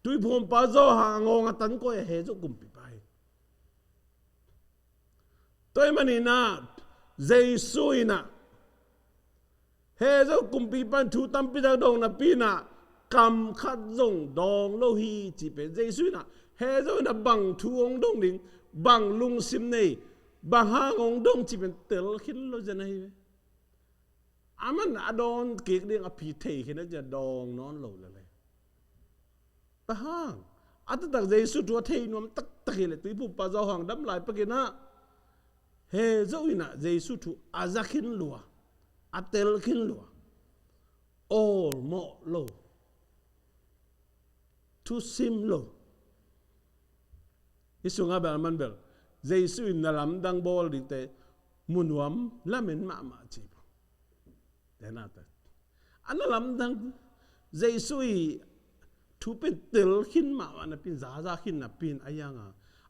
Tuiphumpa Johan a ngawng a tan koi a Hezo kumpipa hi. Tua ahih manin a, Jesu in a, Hezo kumpipa in thu tampi tak dong napi in a, kam khat zong dawng lo hi cih pen Jesu in a, Hezo in a bang thu hong dong ding, bang lungsim nei, bang hang hong dong cih pen tel khin lo zen ahi ve. Aman a dawn kik ding a phi thei khin a, ci a dawng nawn lo lele. Bang hang? A taktak Jesu thu a thei nuam taktak hi leh, tuiphumpa Johan dam lai pekin ah, Hezo in ah Jesu thu a za khin lua, a tel khin lua, awlmawh lo, thusim lo. Hih sungah bel a man bel Jesu in na lamdang bawl dingte mu nuam lamen mahmah ci. Te nate, a na lamdang Jesu i thu pen tel khin mahmah napi-in, zaza khin napi-in, a hiang a,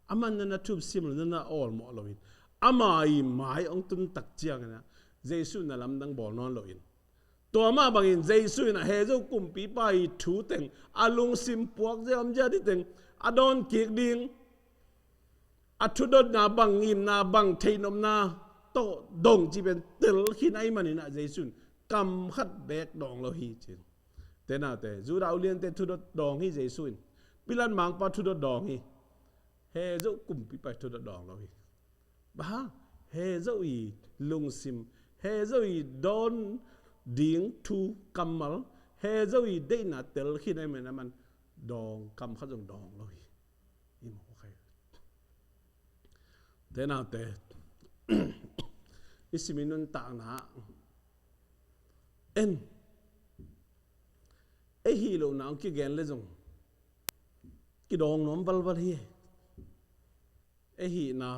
a man na na thusim lo, na na awlmawh lo in, ama i mai hong tun tak ciangin ah Jesu na lamdang bawl nawn lo in, tua mah bangin Jesu in ah Hezo kumpipa i thu teng, a lungsim puak zia om zia ding teng, a dawn kik ding, a thudotna bang, ngimna bang, theihnopna tawh dong cih pen tel khin ahih manin ah Jesu in kam khat beek dawng lo hi ci. Te nate, Judah uliante thudot dawng hi Jesu in. Pilat mangpa thudot dawng hi. Hezo kumpipa i thudot dawng lo hi. Bang hang? Hezo i lungsim, Hezo i dawn ding thu kammal, Hezo i deihna tel khin ahih manin a man dawng, kam khat zong dawng lo hi. I mawk hai. Te nate, i sim i nuntakna en, ei hih lohna hong kigen leh zong kidawng nuam valval hi. Ei hihna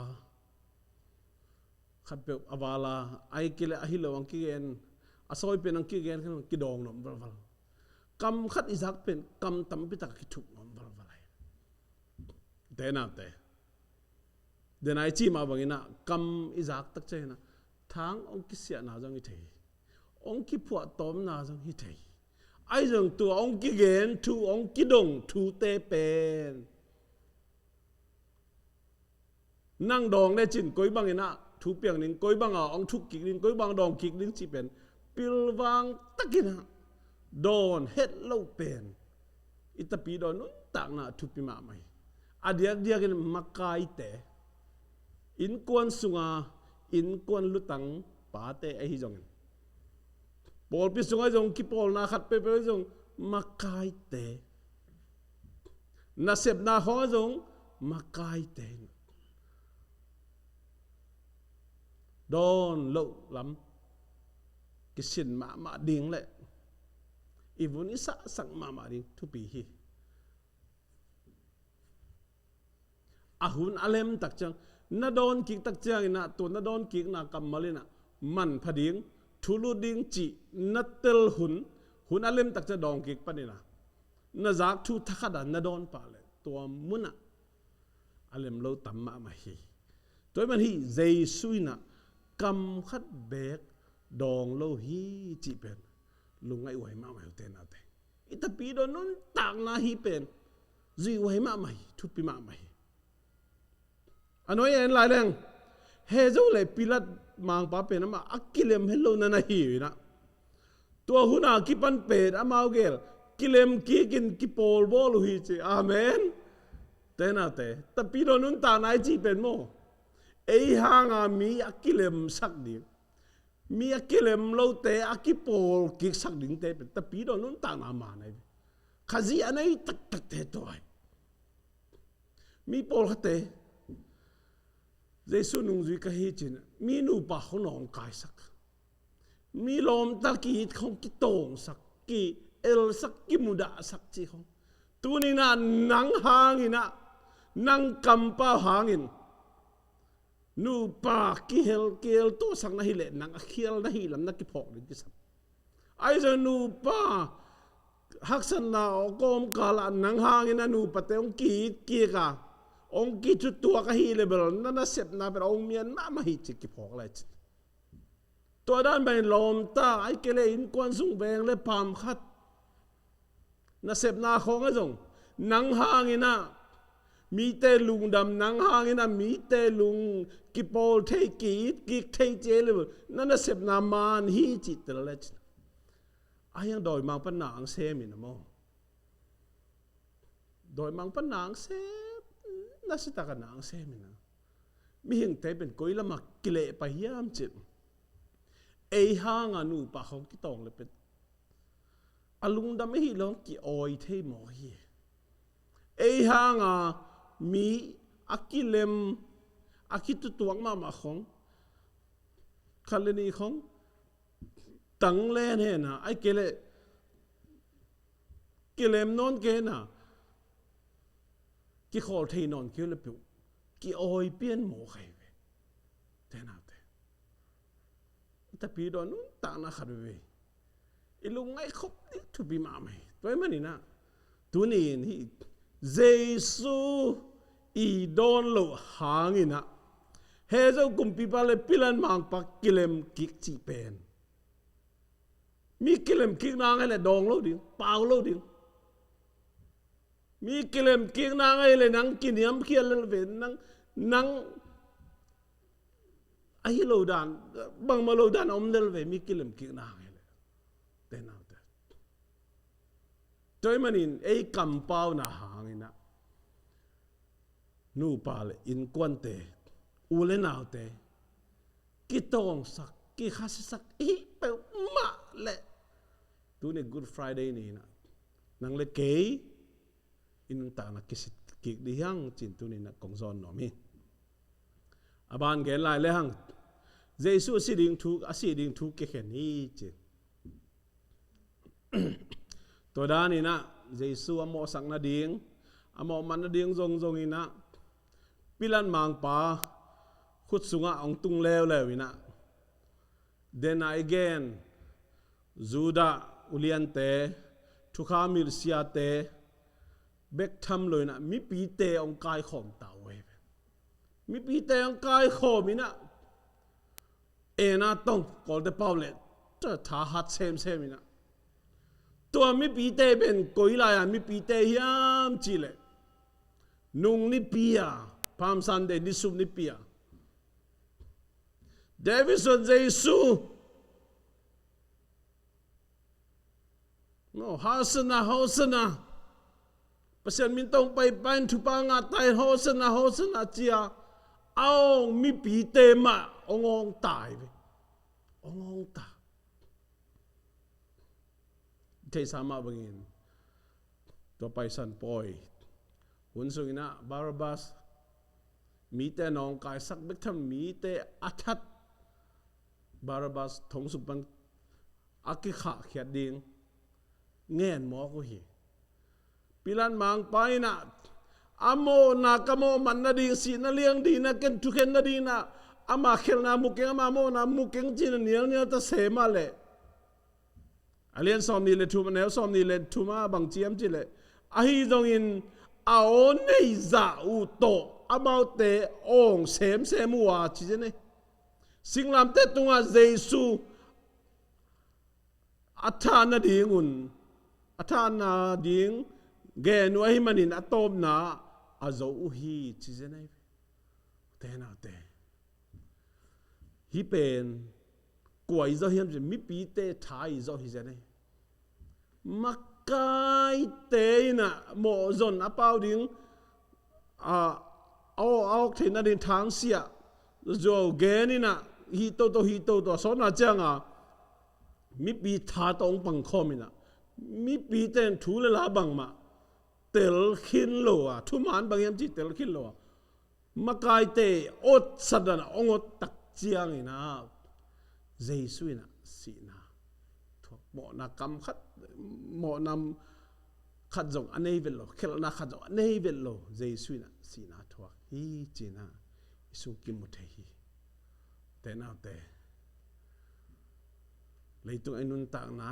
khatpeuh a val a, ahih kei leh a hi lo hong kigen, a sawi pen hong kigen khin, kidawng nuam valval. Kam khat i zak pen kam tampi tak a kithuk nuam valval hi. Te nate, den a i cih mah bangin ah kam i zak tak ciangin ah thang hong kisiahna zong hi thei hi. Hong kiphuahtawmna zong hi thei hi. Ahi zong tua hong kigen thu, hong kidong thute pen nang dawng lecin koi bangin ah thu piang ding, koi banga hong thuk kik ding, koi bang dawng kik ding cih pen pilvang takin ah dawn het lo pen i Tapidaw nuntakna thupi mahmah hi. A diakdiakin makaite, innkuan sunga innkuan lutang pate ahi zongin, pawlpi sungah zong kipawlna khat peuhpeuh ahi zong makaite, nasepna khawng ah zong makaite in dawn loh lam kisin mahmah ding leh i vun i sahsak mahmah ding thupi hi. A hun a lem tak ciang, na dawn kik tak ciangin ah tua na dawn kikna kammal in ah manpha ding, thu lut ding cih na tel hun, hun a lem tak ciang dawng kik panin ah na zak thu thakhat ah na dawn pah leh tua mun ah a lem lo tam mahmah hi. Tua ahih man hih Jesu in ah kam khat beek dawng lo hi cih pen lungngaih huai mahmah hi, u te nau te. I Tapidaw nuntakna hih pen zuih huai mahmah hi, thupi mahmah hi. A nuai en lai leng, Hezo leh Pilat mangpa pen amah a kilem het lohna na hi uh in ah, tua hun a kipan pen amau gel kilem kikin kipawlbawl uh hi ci. Amen. Te nau te, Tapidaw nuntakna i cih pen maw, ei hanga mi a kilemsak ding, mi a kilem lote a kipawl kiksak dingte pen Tapidaw nuntakna man ahi ve. Khazih a nei taktakte tua hi. Mi pawlkhatte, Jesu nungzui ka hi cin, mi nupa khawng nawngkaisak, mi lawmta ki-it khawng kitawngsak, ki-elsak, kimudahsak cih khawng. Tuni-in ah nang hangin ah, nang kampau hangin nupa kihel, kieltuahsak na hih leh nang a khial na hih lam na kiphawk ding kisam. Ahi zong nupa haksatna a kawmkal ah nang hangin a nupate hong ki-it kik a, hong kithutuak ahih leh bel na nasepna pen hong mian mahmah hi ci kiphawk lai ci. Tua dan bangin lawmta, ahih kei leh innkuan sung veng leh pam khat, nasepna khawng ah zong nang hangin ah mite lungdam, nang hangin ah mite lung kipawl thei, ki-it kik thei ci leh bel na nasepna man hi cih tel leh ci. A hiang dawimangpa na hong sem in ah maw, dawimangpa na hong sem, na sitak a na hong sem in ah, mihingte pen koi lamah kileh pah hiam cih, ei hanga nupa khawng kitawng leh pen a lungdam ahih leh hong ki-awi thei mawk hi. Ei hanga mi a kilem, a kitutuak mahmah khong, khat le nih khong tang len hena, ai kei le kilem nawn kei hena, kikhawl thei nawn kei le peuh, ki-awi pian mawk ahi ve. Te naute, i Tapidaw nuntakna khat veve i lungngaih khop ding thupi mahmah hi. Tua ahih manin ah, tuni in hih Jesu i dawn loh hangin ah, Hezo kumpipa le Pilat mangpa kilem kik cih pen, mi kilem kik nang ahi le dawng lo ding, pau lo ding. Mi kilem kik nang ahi le nang kiniamkhiat lel ve, nang, nang ahi lo dan, bangmah lo dan a om lel ve, mi kilem kik nang ahi le. Te naute, tua ahih manin ei kampauna hangin ah, nupa le innkuante, u le naute, kitawngsak, kikhasiasak i hih peuhmah leh, tuni Good Friday ni-in ah, nang le kei i nuntakna kisit kik ding hi hang ci-in tuni-in ah kong zawn nuam hi. A ban gen lai le hang, Jesu a si ding thu, a si ding thu kikhen hi ci. Tua danin ah Jesu a mawhsak nading, a mawhmat nading zongzong in ah, Pilat mangpa khut sungah hong tung leuleu in ah, den a i gen Judah uliante, thukham hilh siate bek tham lo in ah mipite hong kaikhawm ta uh hi. Mipite hong kaikhawm in ah, en a tong, Kawlte pau le, tha hat semsem in ah, tua mipite pen koi lai-a mipite hiam cih leh, nung nipi-a, Palm Sunday, nisum nipi-a, David suan Jesu, no, Hosanna, Hosanna, Pasian min tawh hong paipa in thupha ngah ta hen, Hosanna, Hosanna ci-a a awng mipite mah hong awng ta hi ve. Hong awng ta. Theihsa mah bangin, tua Paisan pawi hun sungin ah Barabbas, mite nawngkaisak bek tham, mite a that Barabbas thong sung pan a kikhahkhiat ding ngen mawk uh hi. Pilat mangpa in ah, a mawhna ka mawhmat nading, sihna liang dingin ah, ken thukhen nadingin ah, ama khelhna mu keng, ama mawhna mu keng ci-in ah nialnial ta se mah leh, a lian sawmnih le thum, a neu sawmnih le thum ah bang ci hiam cih leh, ahi zongin a aw nei zah uh tawh amaute awng semsem uh a ci zen hi. Singlamteh tungah Jesu a thah nadingun, a thah nading gen uh ahih manin a tawpna a zo uh hi ci zen hi. Te naute, hih pen kua i zawh hiam cih leh mipite tha i zawh hi zen hi. Makaite in ah mawhzon a pau ding, a, a awk, a awk theih nading thangsiah zuau gen in ah, hih toto, hih toto a sawtna ciangah mipi tha tawh hong pangkhawm in ah, mipite in thu le la bangmah tel khin lo a, thuman bang hiam cih tel khin lo a, makaite awtsak dan a hong awt tak ciangin ah, Jesu in ah sihna thuak, mawhna kam khat, mawhna khat zong a nei vet lo, khelhna khat zong a nei vet lo, Jesu in ah sihna thuak hi ci-in ah i sung kimu thei hi. Te naute, leitung ei nuntakna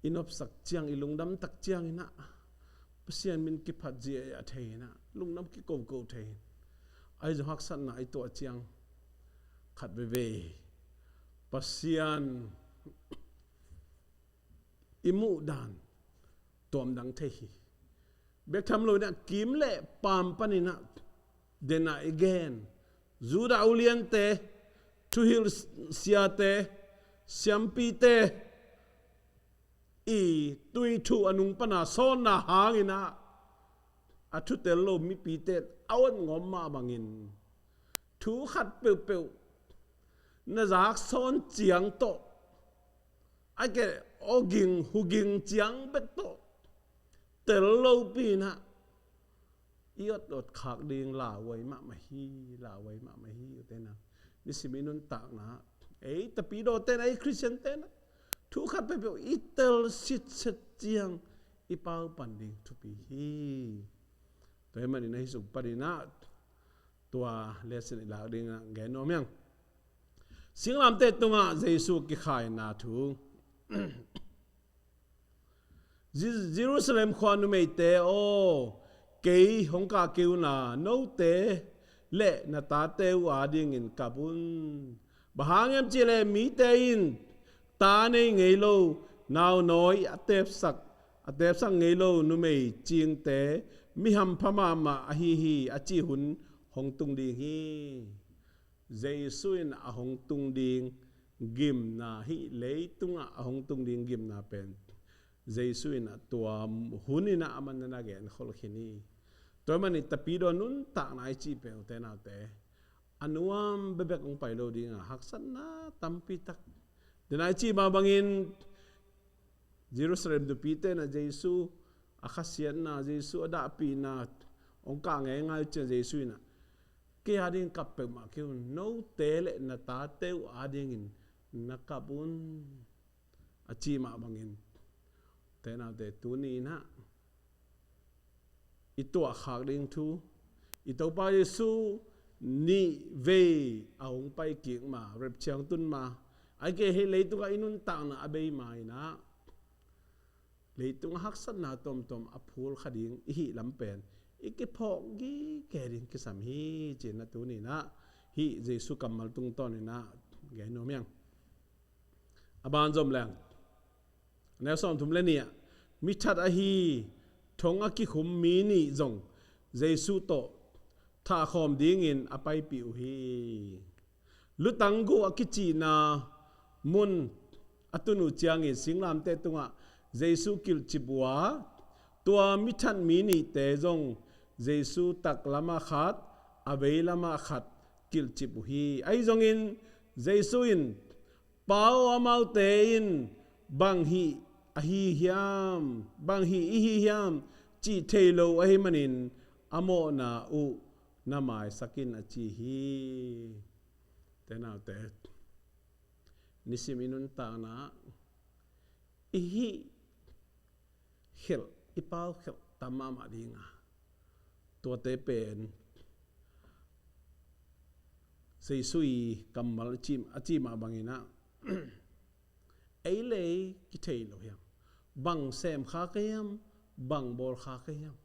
i nopsak ciang, i lungdam tak ciangin ah, Pasian min kiphat zia a thei in ah, lungdam kikoko thei in, ahi zong haksatna i tuah ciang, khat veve Pasian i muh dan tuamdang thei hi. Bek tham lo in ah, kim le paam panin ah, den a i gen Judah uliante, thuhilh siate, siampite i tuithuh a nung pana sawtna hangin ah, a thutel lo mipite a awt ngawm mah bangin, thu khat peuhpeuh na zak sawn ciang tawh, a ke, aw ging, hu ging ciang bek tawh, tel lopi in ah i awt awt khak ding lauhuai mahmah hi, lauhuai mahmah hi, ute nau. Nisim i nuntakna, ei Tapidawte na, ei Khristiante na, thu khat peuhpeuh i tel sitset ciang i pau pan ding thupi hi. Tua ahih manin ah hih sung panin ah tua lesson i lak ding ah gen nuam hi ing. Singlamteh tungah Jesu kikhaina thu. Ji-, Jerusalem khua numeite aw, kei hong kah kei un la, note le na tate uh adingin kap un. Bang hang hiam cih leh mite in ta nei ngei lo, naunawi a tepsak, a tepsak ngei lo numei cingte, mi hampha mahmah ahi hi, a cih hun hong tung ding hi. Jesu in a hong tung ding gimna, hih leitungah a hong tung ding gimna pen Jesu in a tua hun in ah aman na na genkhol khin hi. Tua ahih manin Tapidaw nuntakna i cih pen, ute naute, a nuam bekbek hong pai lo ding a, haksatna tampi tak. Tua na i cih mah bangin Jerusalem nupite na Jesu a khasiatna, Jesu a dahpihna hong kah ngeingai uh ciang Jesu in ah, kei ading kap peuhmah kei un, note le na tate uh adingin na kap un, a cih mah bangin, ute naute, tuni in ah i tuahkhak ding thu, i Topa Jesu nih vei a hong pai kik ma, rapture hong tun ma, ahih kei leh hih leitungah i nuntakna a bei ma in ah, leitungah haksatna tuamtuam a phul kha ding i hih lam pen i kiphawk gige ding kisam hi, ci-in ah tuni in ah hih Jesu kammal tungtawn in ah gen nuam hi ing. A ban zom leng, a neu sawmthum le nih ah, mi that ahi thong a kikhum mi nih zong Jesu tawh thahkhawm dingin a paipih uh hi. Lutang guh a kicihna mun a tun uh ciangin singlamteh tungah Jesu kilhcip uh a, tua mi that mi nihte zong Jesu taklamah khat, a veilamah khat kilhcip uh hi. Ahi zongin Jesu in, Pa aw, amaute in bang hih ahi hiam, bang hih i hi hiam cih thei lo ahih manin a mawhna uh na maisak in, a ci hi. Ute naute, nisim i nuntakna i hih khelh, i pau khelh tam mahmah ding a, tuate pen Jesu i kammal a cih, a cih mah bangin ah, ei le ei kithei lo hiam? Bang sem kha ka hiam? Bang bawl kha ka hiam?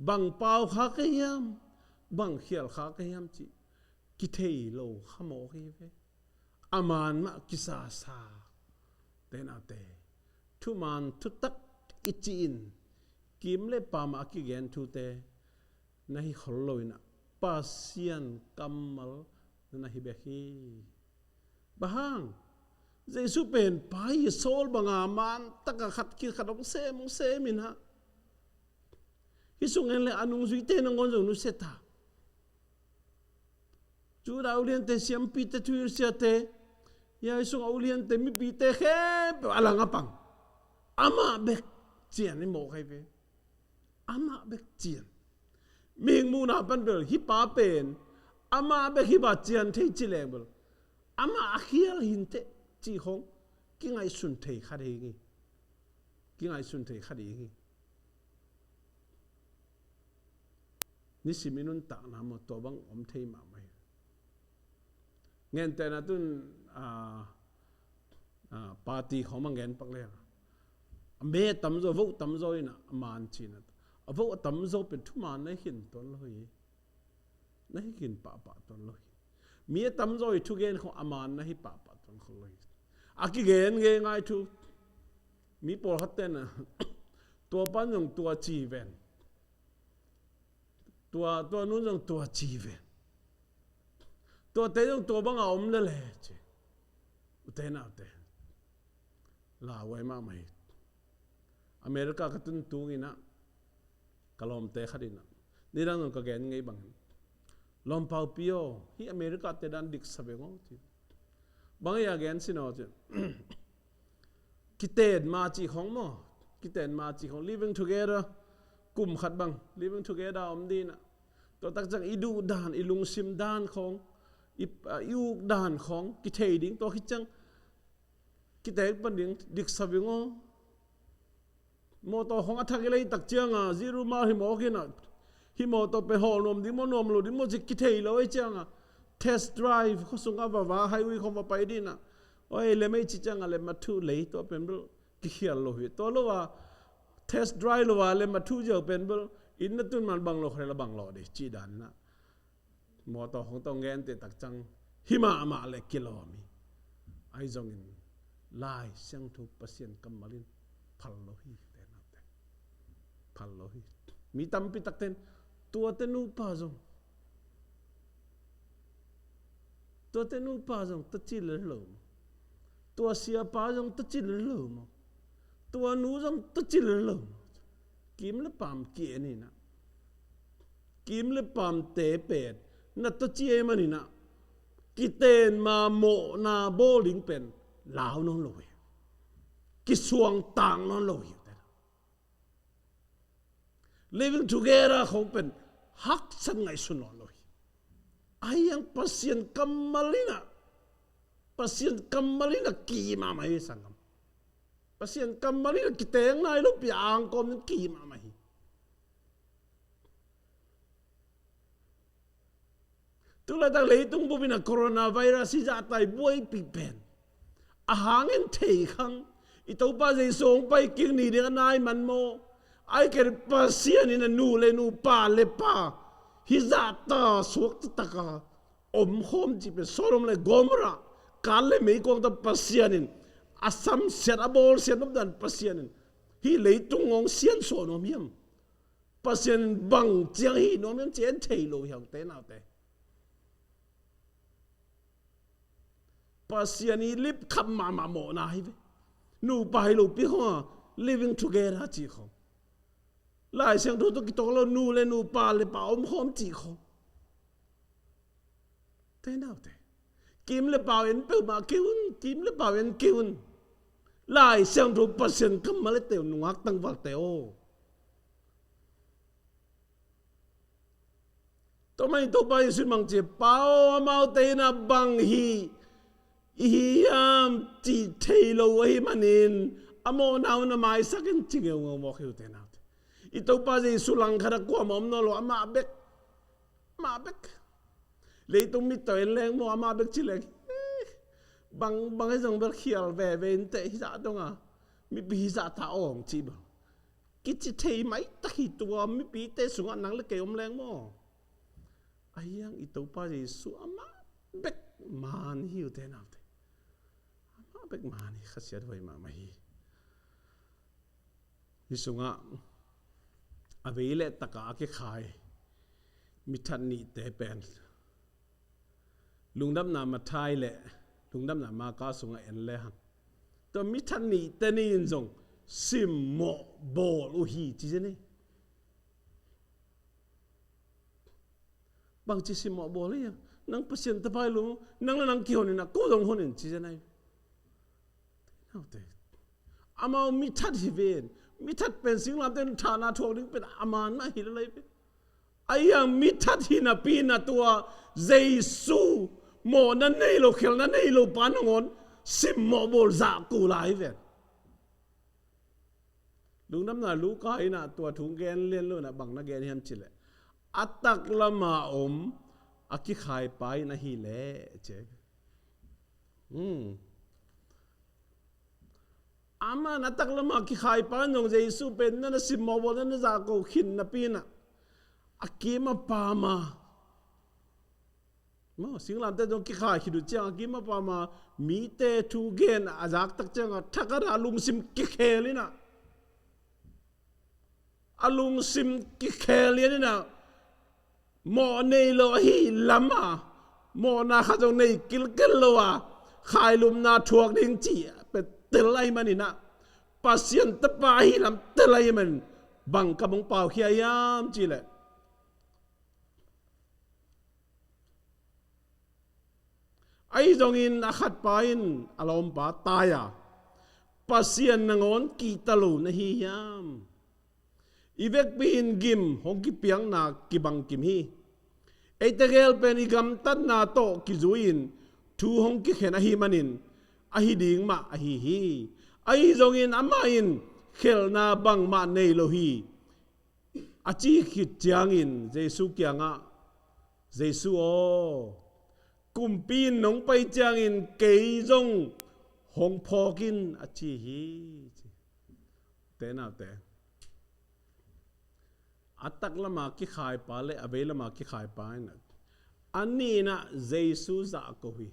Bang pau kha ka hiam? Bang khial kha ka hiam cih kithei lo kha mawk hi ve. A man mah kisasa, ute naute. Thuman thutak i cih in, kim le pam a kigen thute na hi khol lo in ah, Pasian kammal na na hi bek hi. Bang hang? Jesu pen pa hi sawl banga man taka khat khit khat hong sem, hong sem in ah, hih sung en le a nungzuite nangawn zong nusia ta. Judah uliante, siampite, thuhilhsiate, hih sung a uliante, mipite khempeuh a lang a pang. Amah bek cian i mawk hi ve. Amah bek cian. Mihing muhna pan bel hih pa pen amah bek hi bang cian thei ci leng bel, amah a khial hi inteh cih khawng kingaihsun thei kha ding hi. Kingaihsun thei kha ding hi. Nisim i nuntakna maw, tua bang om thei mahmah hi. Gentehna tun, a, a, party khawng bang gen pak leng, a me tamzaw, vote tamzaw in ah a man ci-in ah, a vote a tamzaw pen thuman na hi khin tuan lo hi. Na hi khin pahpah tuan lo hi. Mi a tamzaw i thugen khawng a man na hi pahpah tuan khol lo hi. A kigen ngeingai thu, mi pawlkhat ten ah, tua pan zong tua ci ven, tua, tua nun zong tua ci ven, tuate zong tua banga om lel e ci. Ute naute, lauhuai mahmah hi. America ka tun tung in ah, ka lawmte khat in ah, nidang zong ka gen ngei bangin, Lawmpau Pi aw, hih America te dan dik sa beng aw, ci. Bang hia gen sin aw, ci. Kiten ma cih khawng maw, kiten ma cih khawng, living together, kum khat bang living together om ding in ah, tua tak ciang i duh dan, i lungsim dan khawng, i, a, i uk dan khawng kithei ding, tua khit ciang kiteek pan ding, dik sa ving aw. Mawtaw khawng a thak i lei tak ciang a, zero mile hi mawk in ah, hih mawtaw pen hawl nuam ding maw, nuam lo ding maw ci kithei lo ahih ciang a, test drive khua sung a va va, highway khawng va pai ding in ah, oi, lem ei ci ciang a, lem a thu lei, tua pen bel kikhial lo hi. Tua lo a, test drive lo a, lem a thu ziau pen bel, inn na tun man bang lo kha leh la bang lo ding ci dan in ah, mawtaw khawng tawh gen te tak ciang, hi mahmah leh kilawm hi. Ahi zongin Lai Siangtho Pasian kammal in phal lo hi, te naute. Phal lo hi. Mi tampi takte in, tuate nupa zong, tuate nupa zong tua ci lel lo maw? Tua siapa zong tua ci lel lo maw? Tua nu zong tua ci lel lo maw? Kim le paam ki-en in ah, kim le paamte pen na tua ci ahih manin ah, kiten ma mawhna bawl ding pen lau nawn lo hi. Kisuangtak nawn lo hi. Living together khawng pen haksat ngaihsun nawn lo hi. Ahi hang Pasian kammal in ah, Pasian kammal in ah ki mahmah hi, sanggam. Pasian kammal in ah kiteng nai lopi a angkawm in ki mahmah hi. Tulaitak leitung bup in ah coronavirus hih zahta i buaipih pen, a hangin thei khang, i Topa Jesu hong pai kik ni ding a nai man maw? Ahih kei leh Pasian in ah nu le nu, pa le pa, hih zahta suakta tak a omkhawm cih pen, Sodom le Gomorrah, kaat le meikuang tawh Pasian in a samsiat, a bawlsiat nop dan Pasian in hih leitung hong siansuah nuam hiam? Pasian in bang ciang hih nuam hiam ci en thei lo hi hang, te naute. Pasian i lipkhap mahmah mawhna hi ve. Nupa hi lopi khawng a, living together cih khawng. Lai Siangtho tawh kitawk lo, nu le nu, pa le pa omkhawm cih khawng. Te naute, kim le pau en peuhmah kei un, kim le pau en kei un. Lai Siangtho Pasian kammal e, te uh nungak tangvalte aw. Tua manin Topa Jesu in bang ci, Pa aw, amaute in ah bang hi i hi hiam cih thei lo ahih manin, a mawhna un a maisak in ci ngeungeu mawk hi uh, te naute. I Topa Jesu langkhat ah kuamah om nawn lo, amah bek. Amah bek. Leitung mit tawh en leng maw, amah bek ci leng, eh, bang, bang hi zong bel khial veve inteh, hih zah dong a mipi hih zahta awng cih bang kici thei maitak hi. Tua mipite sungah nang le kei om leng maw? Ahi hang i Topa Jesu amah bek man hi uh, te naute. Amah bek man hi, khasiat huai mahmah hi. Hih sungah a vei le tak a a kikhai mithat nihte pen, Lungdamna Matthai le Lungdamna Marka sungah en le hang, tua mithat nihte nih in zong simmawh bawl uh hi, ci zen hi. Bangci simmawh bawl hi a, nang Pasian Tapa hi lo, nang le nang kihon in a, ko zong hon in, ci zen hi. Naute, amau mithat hi ven. Mithat pen singlamteh in thahna thuak ding pen a man mah hi lel hi ven. Ahi hang mithat hi napi in a, tua Jesu mawhna nei lo, khelhna nei lo pa nangawn simmawh bawl zah kul lai hi ven. Lungdamna Luka in a tua thu gen lian lo in a, bang na gen hiam cih leh, a taklam a om a kikhaipa in ahih leh, ci. Hmm. Aman a taklam a kikhaipa in zong Jesu pen na na simmawh bawl, na na zahko khin napi in a, a kim a pam a, maw, singlamteh zong kikhai khit uh ciang a kim a pam a, mite thu gen a zak tak ciang a, thakhat a lungsim kikhel in a, a lungsim kikhel lian in a, mawh nei lo ahih lam a, mawhna khat zong nei kilkel lo a, khailumna thuak ding cih pen tel ahih manin a, Pasian Tapa ahih lam tel ahih manin, bang kam hong paukhia hiam cih leh, ahi zongin a khatpa in a lawmpa tai a, Pasian nangawn kihta lo na hi hiam? I vekpi in gim hong kipiakna kibang kim hi. Eite gel pen i gamtatna tawh kizui-in thu hong kikhen ahih manin ahi ding mah ahi hi. Ahi zongin amah in khelhna bangmah nei lo hi. A ci khit ciangin Jesu kiangah, "Jesu aw, kumpi in nong pai ciangin kei zong hong phawk in," a ci hi. Te naute, a taklama kikhaipa le a veilama kikhaipa in a, a nih in ah Jesu zahko hi,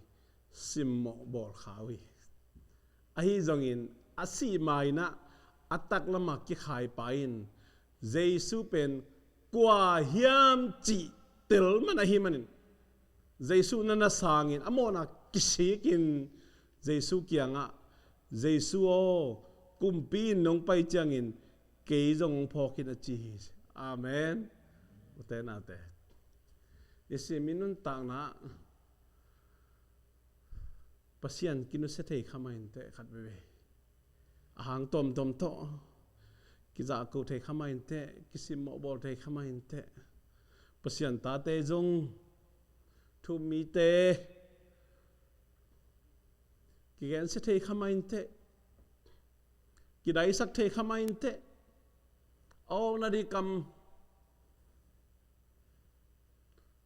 simmawh bawl kha uh hi. Ahi zongin a sih ma in ah a taklama kikhaipa in Jesu pen kua hiam cih tel man ahih manin, Jesu na na sangin a mawhna kisikin Jesu kiangah, "Jesu aw, kumpi in nong pai ciangin kei zong hong phawk in," a ci hi. Amen. Ute naute, i sim i nuntakna Pasian kinusia thei kha mah inteh khat veve. A hang tuamtuam tawh kizahko thei kha mah inteh, kisimmawh bawl thei kha mah inteh. Pasian tate zong, thu-um mite kigensia thei kha mah inteh, kidaisak thei kha mah inteh. A awkna ding kam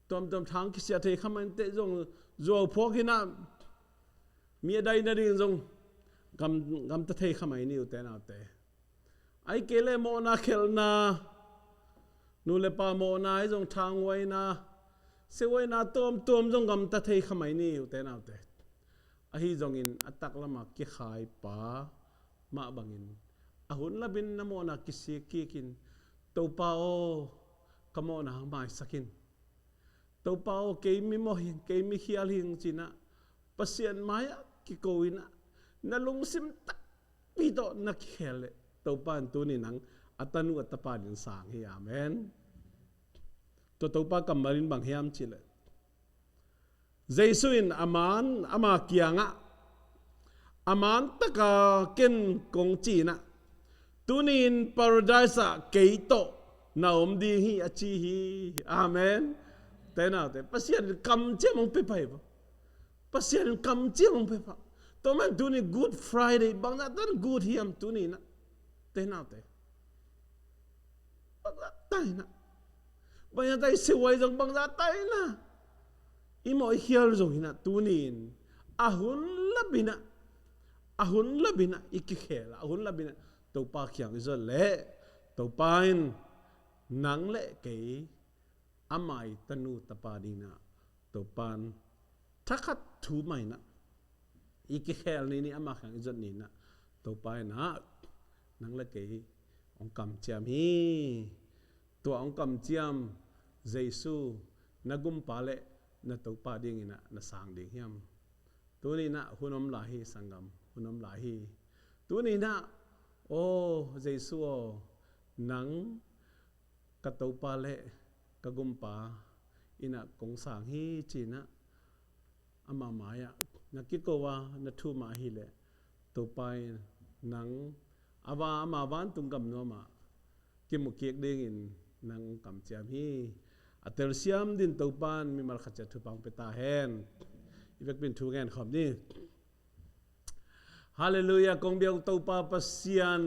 tuamtuam thang kisia thei kha mah inteh, zong zuau phuak in ah mi a dai nading zong gam, gamta thei kha mah i hi, ute naute. Ahih kei leh mawhna khelhna, nu le pa mawhna ahi zong, thanghuaina, siahuaina tuamtuam zong gamta thei kha mah i hi, ute naute. Ahi zongin a taklama kikhaipa mah bangin a hun lapin na mawhna kisik kikin, "Topa aw, ka mawhna maisak in. Topa aw, kei mi mawh hing, kei mi khial hing," ci-in ah Pasian mai-ah kiko in ah na lungsim takpi tawh na kikhel leh, Topa in tuni nang a tanu a tapa dingin sang hi. Amen. Tua Topa kammal in bang hiam cih leh, Jesu in a man, ama kiangah, "A man taka ken kong ci-in ah, tuni-in Paradise ah kei tawh na om ding hi," a ci hi. Amen. Te naute, Pasian in kamciam hong pia pah hi. Pasian in kamciam hong pia pah. Tua man tuni Good Friday, bangzah tan good hiam tuni-in ah? Te naute, bangzah tan in ah, bangzah tan i siahuai zong, bangzah tan in ah i mawh i khial zong in ah, tuni-in a hun lapin ah, a hun lapin ah i kikhel a, a hun lapin ah Topa kiang i zot leh, Topa in nang le kei ama i tanu tapa dingin ah Topa in thakhat thu mai-in ah i kikhel ni-in, ama kiang i zot ni-in ah Topa in ah nang le kei hong kamciam hi. Tua hong kamciam Jesu na gumpa le na Topa dingin ah na sang ding hiam? Tuni-in ah hun om lai hi, sanggam, hun om lai hi. Tuni-in ah, "Aw Jesu aw, nang ka Topa le ka gumpa in ah kong sang hi," ci-in ah ama mai-ah na kiko a, na thum a ahih leh, Topa in nang a va, ama vantung gam nuam ah kimu kik dingin nang kamciam hi. A telsiam dingin Topa in mimal khat ciat thupha hong pia ta hen. I vekpi-in thu ngen khawm ni. Halleluiah, kong biak Topa Pasian,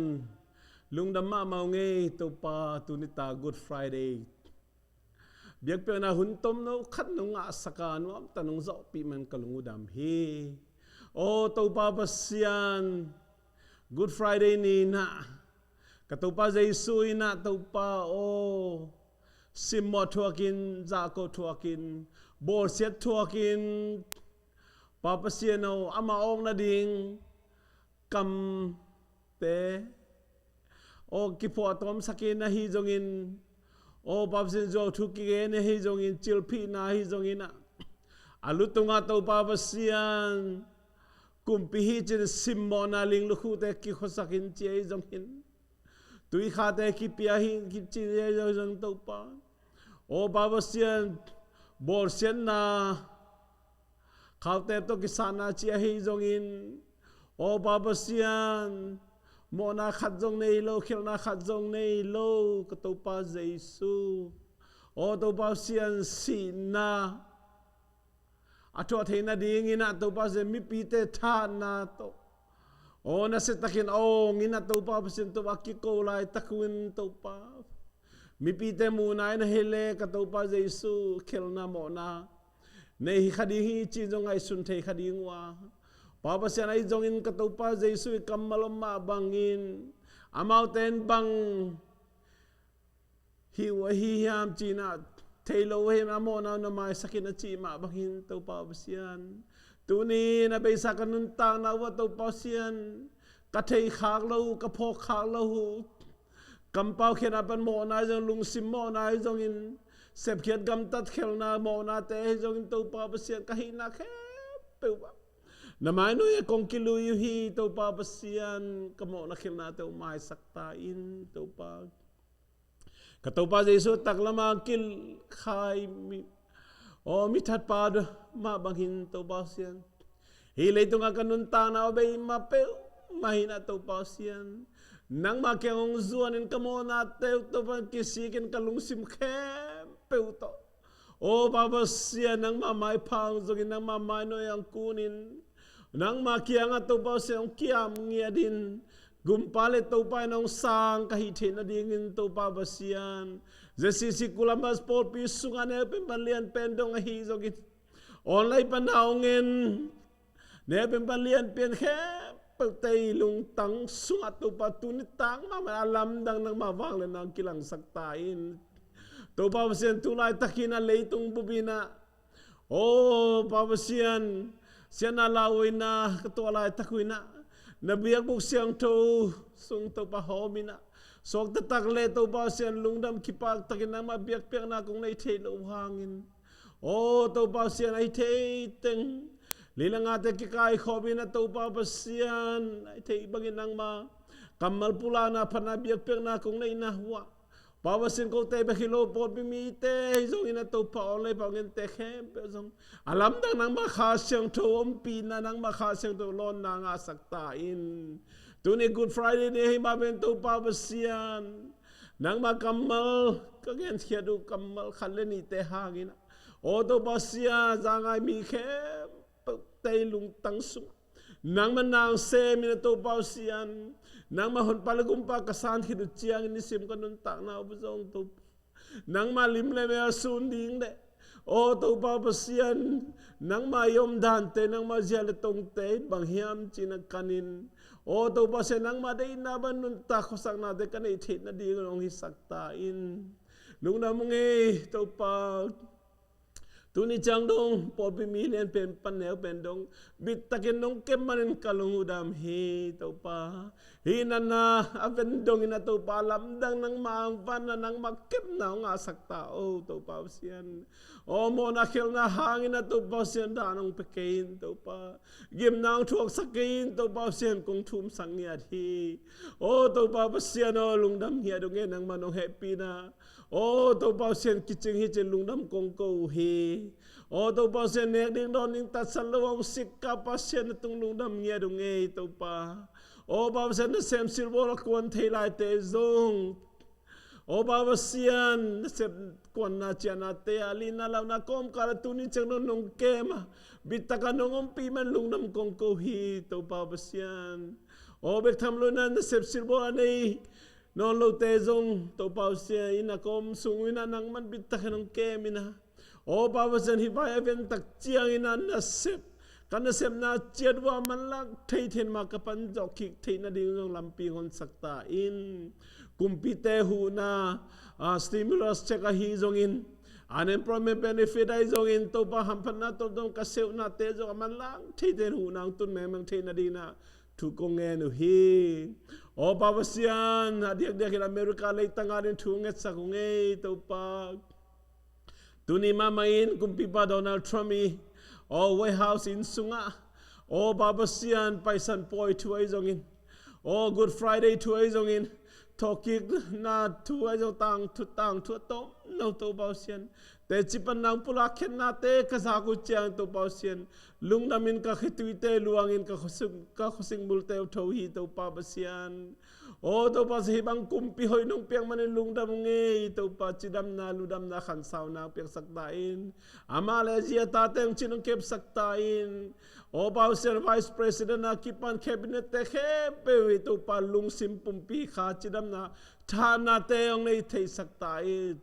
lungdam mahmah ung ei Topa, tuni ta Good Friday biakpiakna hun tomno khat nong ngahsak a, nuamtak nong zawhpih man ka lung uh dam hi. Aw Topa Pasian, Good Friday ni-in ah ka Topa Jesu in ah, Topa aw, simmawh thuakin, zahko thuakin, bawlsiat thuakin, Pa Pasian aw, ama awk nading kamte aw kiphuahtawmsak in ahi zongin, aw Pa Pasian, zuau thu kigen ahi zongin, cilphihna ahi zongin ah, a lu tungah Topa Pasian, kumpi hi ci-in simmawhna ling lukhuhte kikhuasak in ci ahi zongin, tuikhate kipia hi ci ahi zongin, Topa aw Pa Pasian, bawlsiatna, khautep tawh kisatna ci ahi zongin, aw Pa Pasian, Mawhna khat zong nei lo, khelhna khat zong nei lo, ka Topa Jesu. Aw Topa Pasian, sihna a thuah theih nadingin ah Topa Pasian, mipite thahatna tawh, aw nasia takin awngin ah Topa Pasian, Topa kiko laitak uh in Topa, mipite muhna in ahi le ka Topa Jesu, khelhna mawhna nei hi kha ding hi ci-in zong ngaihsun thei kha ding uh a, Pa Pasian, ahi zongin ka Topa Jesu i kammal om mah bangin, amaute in bang hi uh ahi hiam ci-in ah, thei lo uh ahi hiam, a mawhna uh na maisak in a cih mah bangin Topa Pasian, tuni-in a beisa ka nuntakna uh ah Topa Pasian, ka theih khak lo uh, ka phawk khak lo uh, kampau khiatna pan mawhna ahi zong, lungsim mawhna ahi zongin, sepkhiat gamtat khelhna mawhnate ahi zongin Topa Pasian, ka hihna khempeuh ah na mai nuai ah kong kilui uh hi Topa Pasian, ka mawhna khelhnate uh maisak ta in Topa. Ka Topa Jesu taklama kilkhai mi, aw mi thatpa mah bangin Topa Pasian, hih leitungah ka nuntakna aw bei mah peuhmah in ah Topa Pasian, nangmah kiang hong zuanin ka mawhnate uh Topa kisikin ka lungsim khempeuh tawh, aw Pa Pasian, nangmah maipha hong zongin, nangmah mainuai hong kunin, nangmah kiangah Topa Pasian hong kiam ngiatin, Gumpa le Topa in hong sang ka hih theih nadingin Topa Pasian, Z C C Columbus pawlpi sungah neu pen pan lian pen dong ahi zongin, online pan na hong en neu pen pan lian pen khempeuhte i lungtang sungah Topa tuni tangmah a lamdang nangmah vangliatna hong kilangsak ta in. Topa Pasian, tu laitakin a leitung bupin ah, aw Pa Pasian, siatna lauhuaina ka tuah laitak uh in ah, na biakbuk siangtho sung Topa hawm in ah, suakta tak le Topa Pasian, lungdam kipaktakin nangmah biakpiakna kong nei theih loh uh hangin, aw Topa Pasian, ahi thei teng lila ngate kikaikhawm in ah Topa Pasian, ahi thei bangin nangmah kammal pulakna phatna biakpiakna kong neihna uh ah, Pa Pasian, kote bek hi lo, pawlpi mite hi zongin ah Topa, online pan hong ente khempeuh zong a lamdang nangmah Kha Siangtho ompihna, nangmah Kha Siangtho lawnna ngahsak ta in. Tuni Good Friday ni ahi mah pen Topa Pasian, nangmah kammal ka genkhiat uh kammal khat le nihte hangin ah, aw Topa Pasian, zangai mi khempeuhte i lungtang sungah nangmah nang sem in ah Topa Pasian, nangmah honpa le gumpa ka san khit uh ciangin nisim ka nuntakna uh zong Topa, nangmah lim le mel sun ding le, aw Topa Pasian, nangmah i omdante, nangmah zia le tongte in bang hiam ci-in ah kanin, aw Topa Pasian, nangmah deihna bang nuntak khuasaknate ka neih theih nading hong hisak ta in. Lungdam ung ei Topa. Tuni ciang dong pawlpi mi lian pen pan neu pen dong bittakin nong kep manin ka lung uh dam hi Topa. Hih natna a ven dongin ah Topa, lamdang nangmah angvanna, nangmah kepna hong ngahsak ta o Topa Pasian. Aw mawhna khelhna hangin ah Topa Pasian, dan hong pia kei in Topa, gimna hong thuaksak kei in Topa Pasian, kong thumsak ngiat hi. Aw Topa Pasian aw, lungdam ngiat ung ei, nangmah nong hehpihna, aw Topa Pasian, kicing hi ci-in lungdam kong ko uh hi. Aw Topa Pasian, nek ding dawn ding tatsat lo hong sik ka Pasian, na tung lungdam ngiat ung ei Topa. Aw Pa Pasian, nasem silbawl a kuan thei laite zong, aw Pa Pasian, nasep kuanna ciahnate ah, lina launa kawmkal ah tuni ciang dong nong kem a, bittak a nong ompih man lungdam kong ko uh hi Topa Pasian. Aw bek tham lo in ah nasep silbawl a nei nawn lote zong Topa Pasian, inn a kawm sung uh in ah nangman bittak in hong kem in ah, aw Pa Pasian, hih vai a ven tak ciangin ah nasep, ka nasepna ciat uh a manlak thei theih mah ka pan zawh kik theih nading zong lampi hong honsak ta in. Kumpite huhna, ah, stimulus check ahi zongin, unemployment benefit ahi zongin, Topa, hamphatna tawmtawm ka seuhnate zong a manlang thei theih huhna hong tun mengmeng theih nading in ah thu kong ngen uh hi. Aw Pa Pasian, a diakdiakin America leitang adingin thu ngetsak ung ei Topa. Tuni mahmah in kumpipa Donald Trump i, aw, White House inn sungah, aw Pa Pasian, Paisan Pawi thu ahi zongin, aw Good Friday thu ahi zongin, thawhkikna thu ahi zong tangthu, tangthu a tawm lo Topa Pasian. Teci pan nang pulak khiatnate ka zak uh ciang Topa Pasian, lungdamin ka khituite luangin ka khosing, ka khosing multe uh tho hi Topa Pasian. Aw Topa Pasian, hih bang kumpi hoih nong piak manin lungdam ung ei Topa, cidamna, ludamna, khansauna piaksak ta in. Amah le a zi a tate hong cin hong kepsak ta in. Aw Pasian, Vice President a kipan cabinet te khempeuh hi Topa, lungsim pumpi kha cidamna, thahatnate hong nei theisak ta in.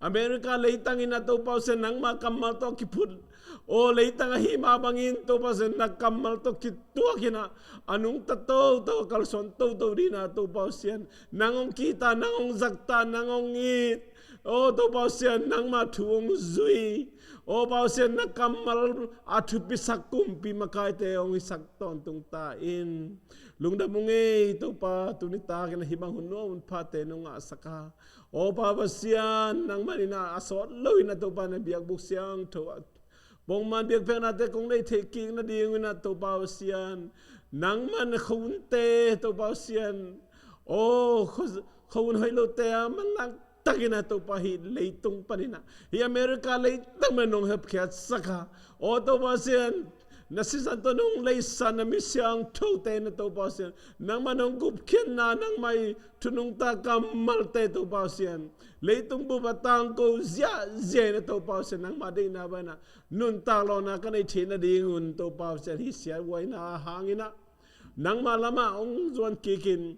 America leitang in ah Topa Pasian, nangma kammal tawh kiphut. Aw leitang ahi mah bangin Topa Pasian, na kammal tawh kituak in ah, a nungta toto, a kalsuan toto ding in ah Topa Pasian, nang hong kihta, nang hong zakta, nang hong it. Aw Topa Pasian, nangma thu hong zui. Aw Pasian, na kammal a thupisak kumpi makaite hong hisak tawntung ta in. Lungdam ung ei Topa, tuni takin ah hih bang hun nuam hun phate nong ngahsak a, aw Pa Pasian, nangman in ah a sawt lo in ah Topa, na biakbuk siangtho ah bangman biakpiaknate kong nei theih kik nading un ah Topa Pasian, nangman khuante Topa Pasian, aw khu, khuan hoih lote a manlang takin ah Topa, hih leitung panin ah, hih America leitang pan nong hepkhiatsak a, aw Topa Pasian, na sisan tawh nong leisan na mi siangthote in ah Topa Pasian, nangmah nong gupkhiatna, nangmah i thu nungta kammalte Topa Pasian, leitung bup a tangko ziahziah in ah Topa Pasian, nangmah deihna bang in ah nuntak lawhna ka neih theih nading un Topa Pasian, hih siathuaina hangin ah nangmah lamah hong zuan kikin,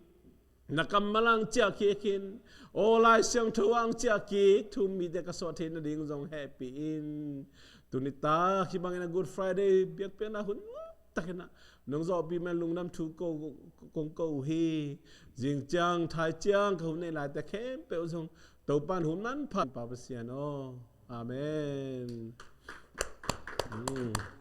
na kammal ah hong ciah kikin, aw Lai Siangtho ah hong ciah kik thu-um mite ka suah theih nading zong hehpih in. Tuni tak hih bangin ah Good Friday biakpiakna hun takin ah nong zawhpih man lungdam thu ko, kong ko uh hi. Zing ciang, thai ciang ka hun neih laite khempeuh zong Topan hun manpha Pa Pasian aw. Amen. Mm.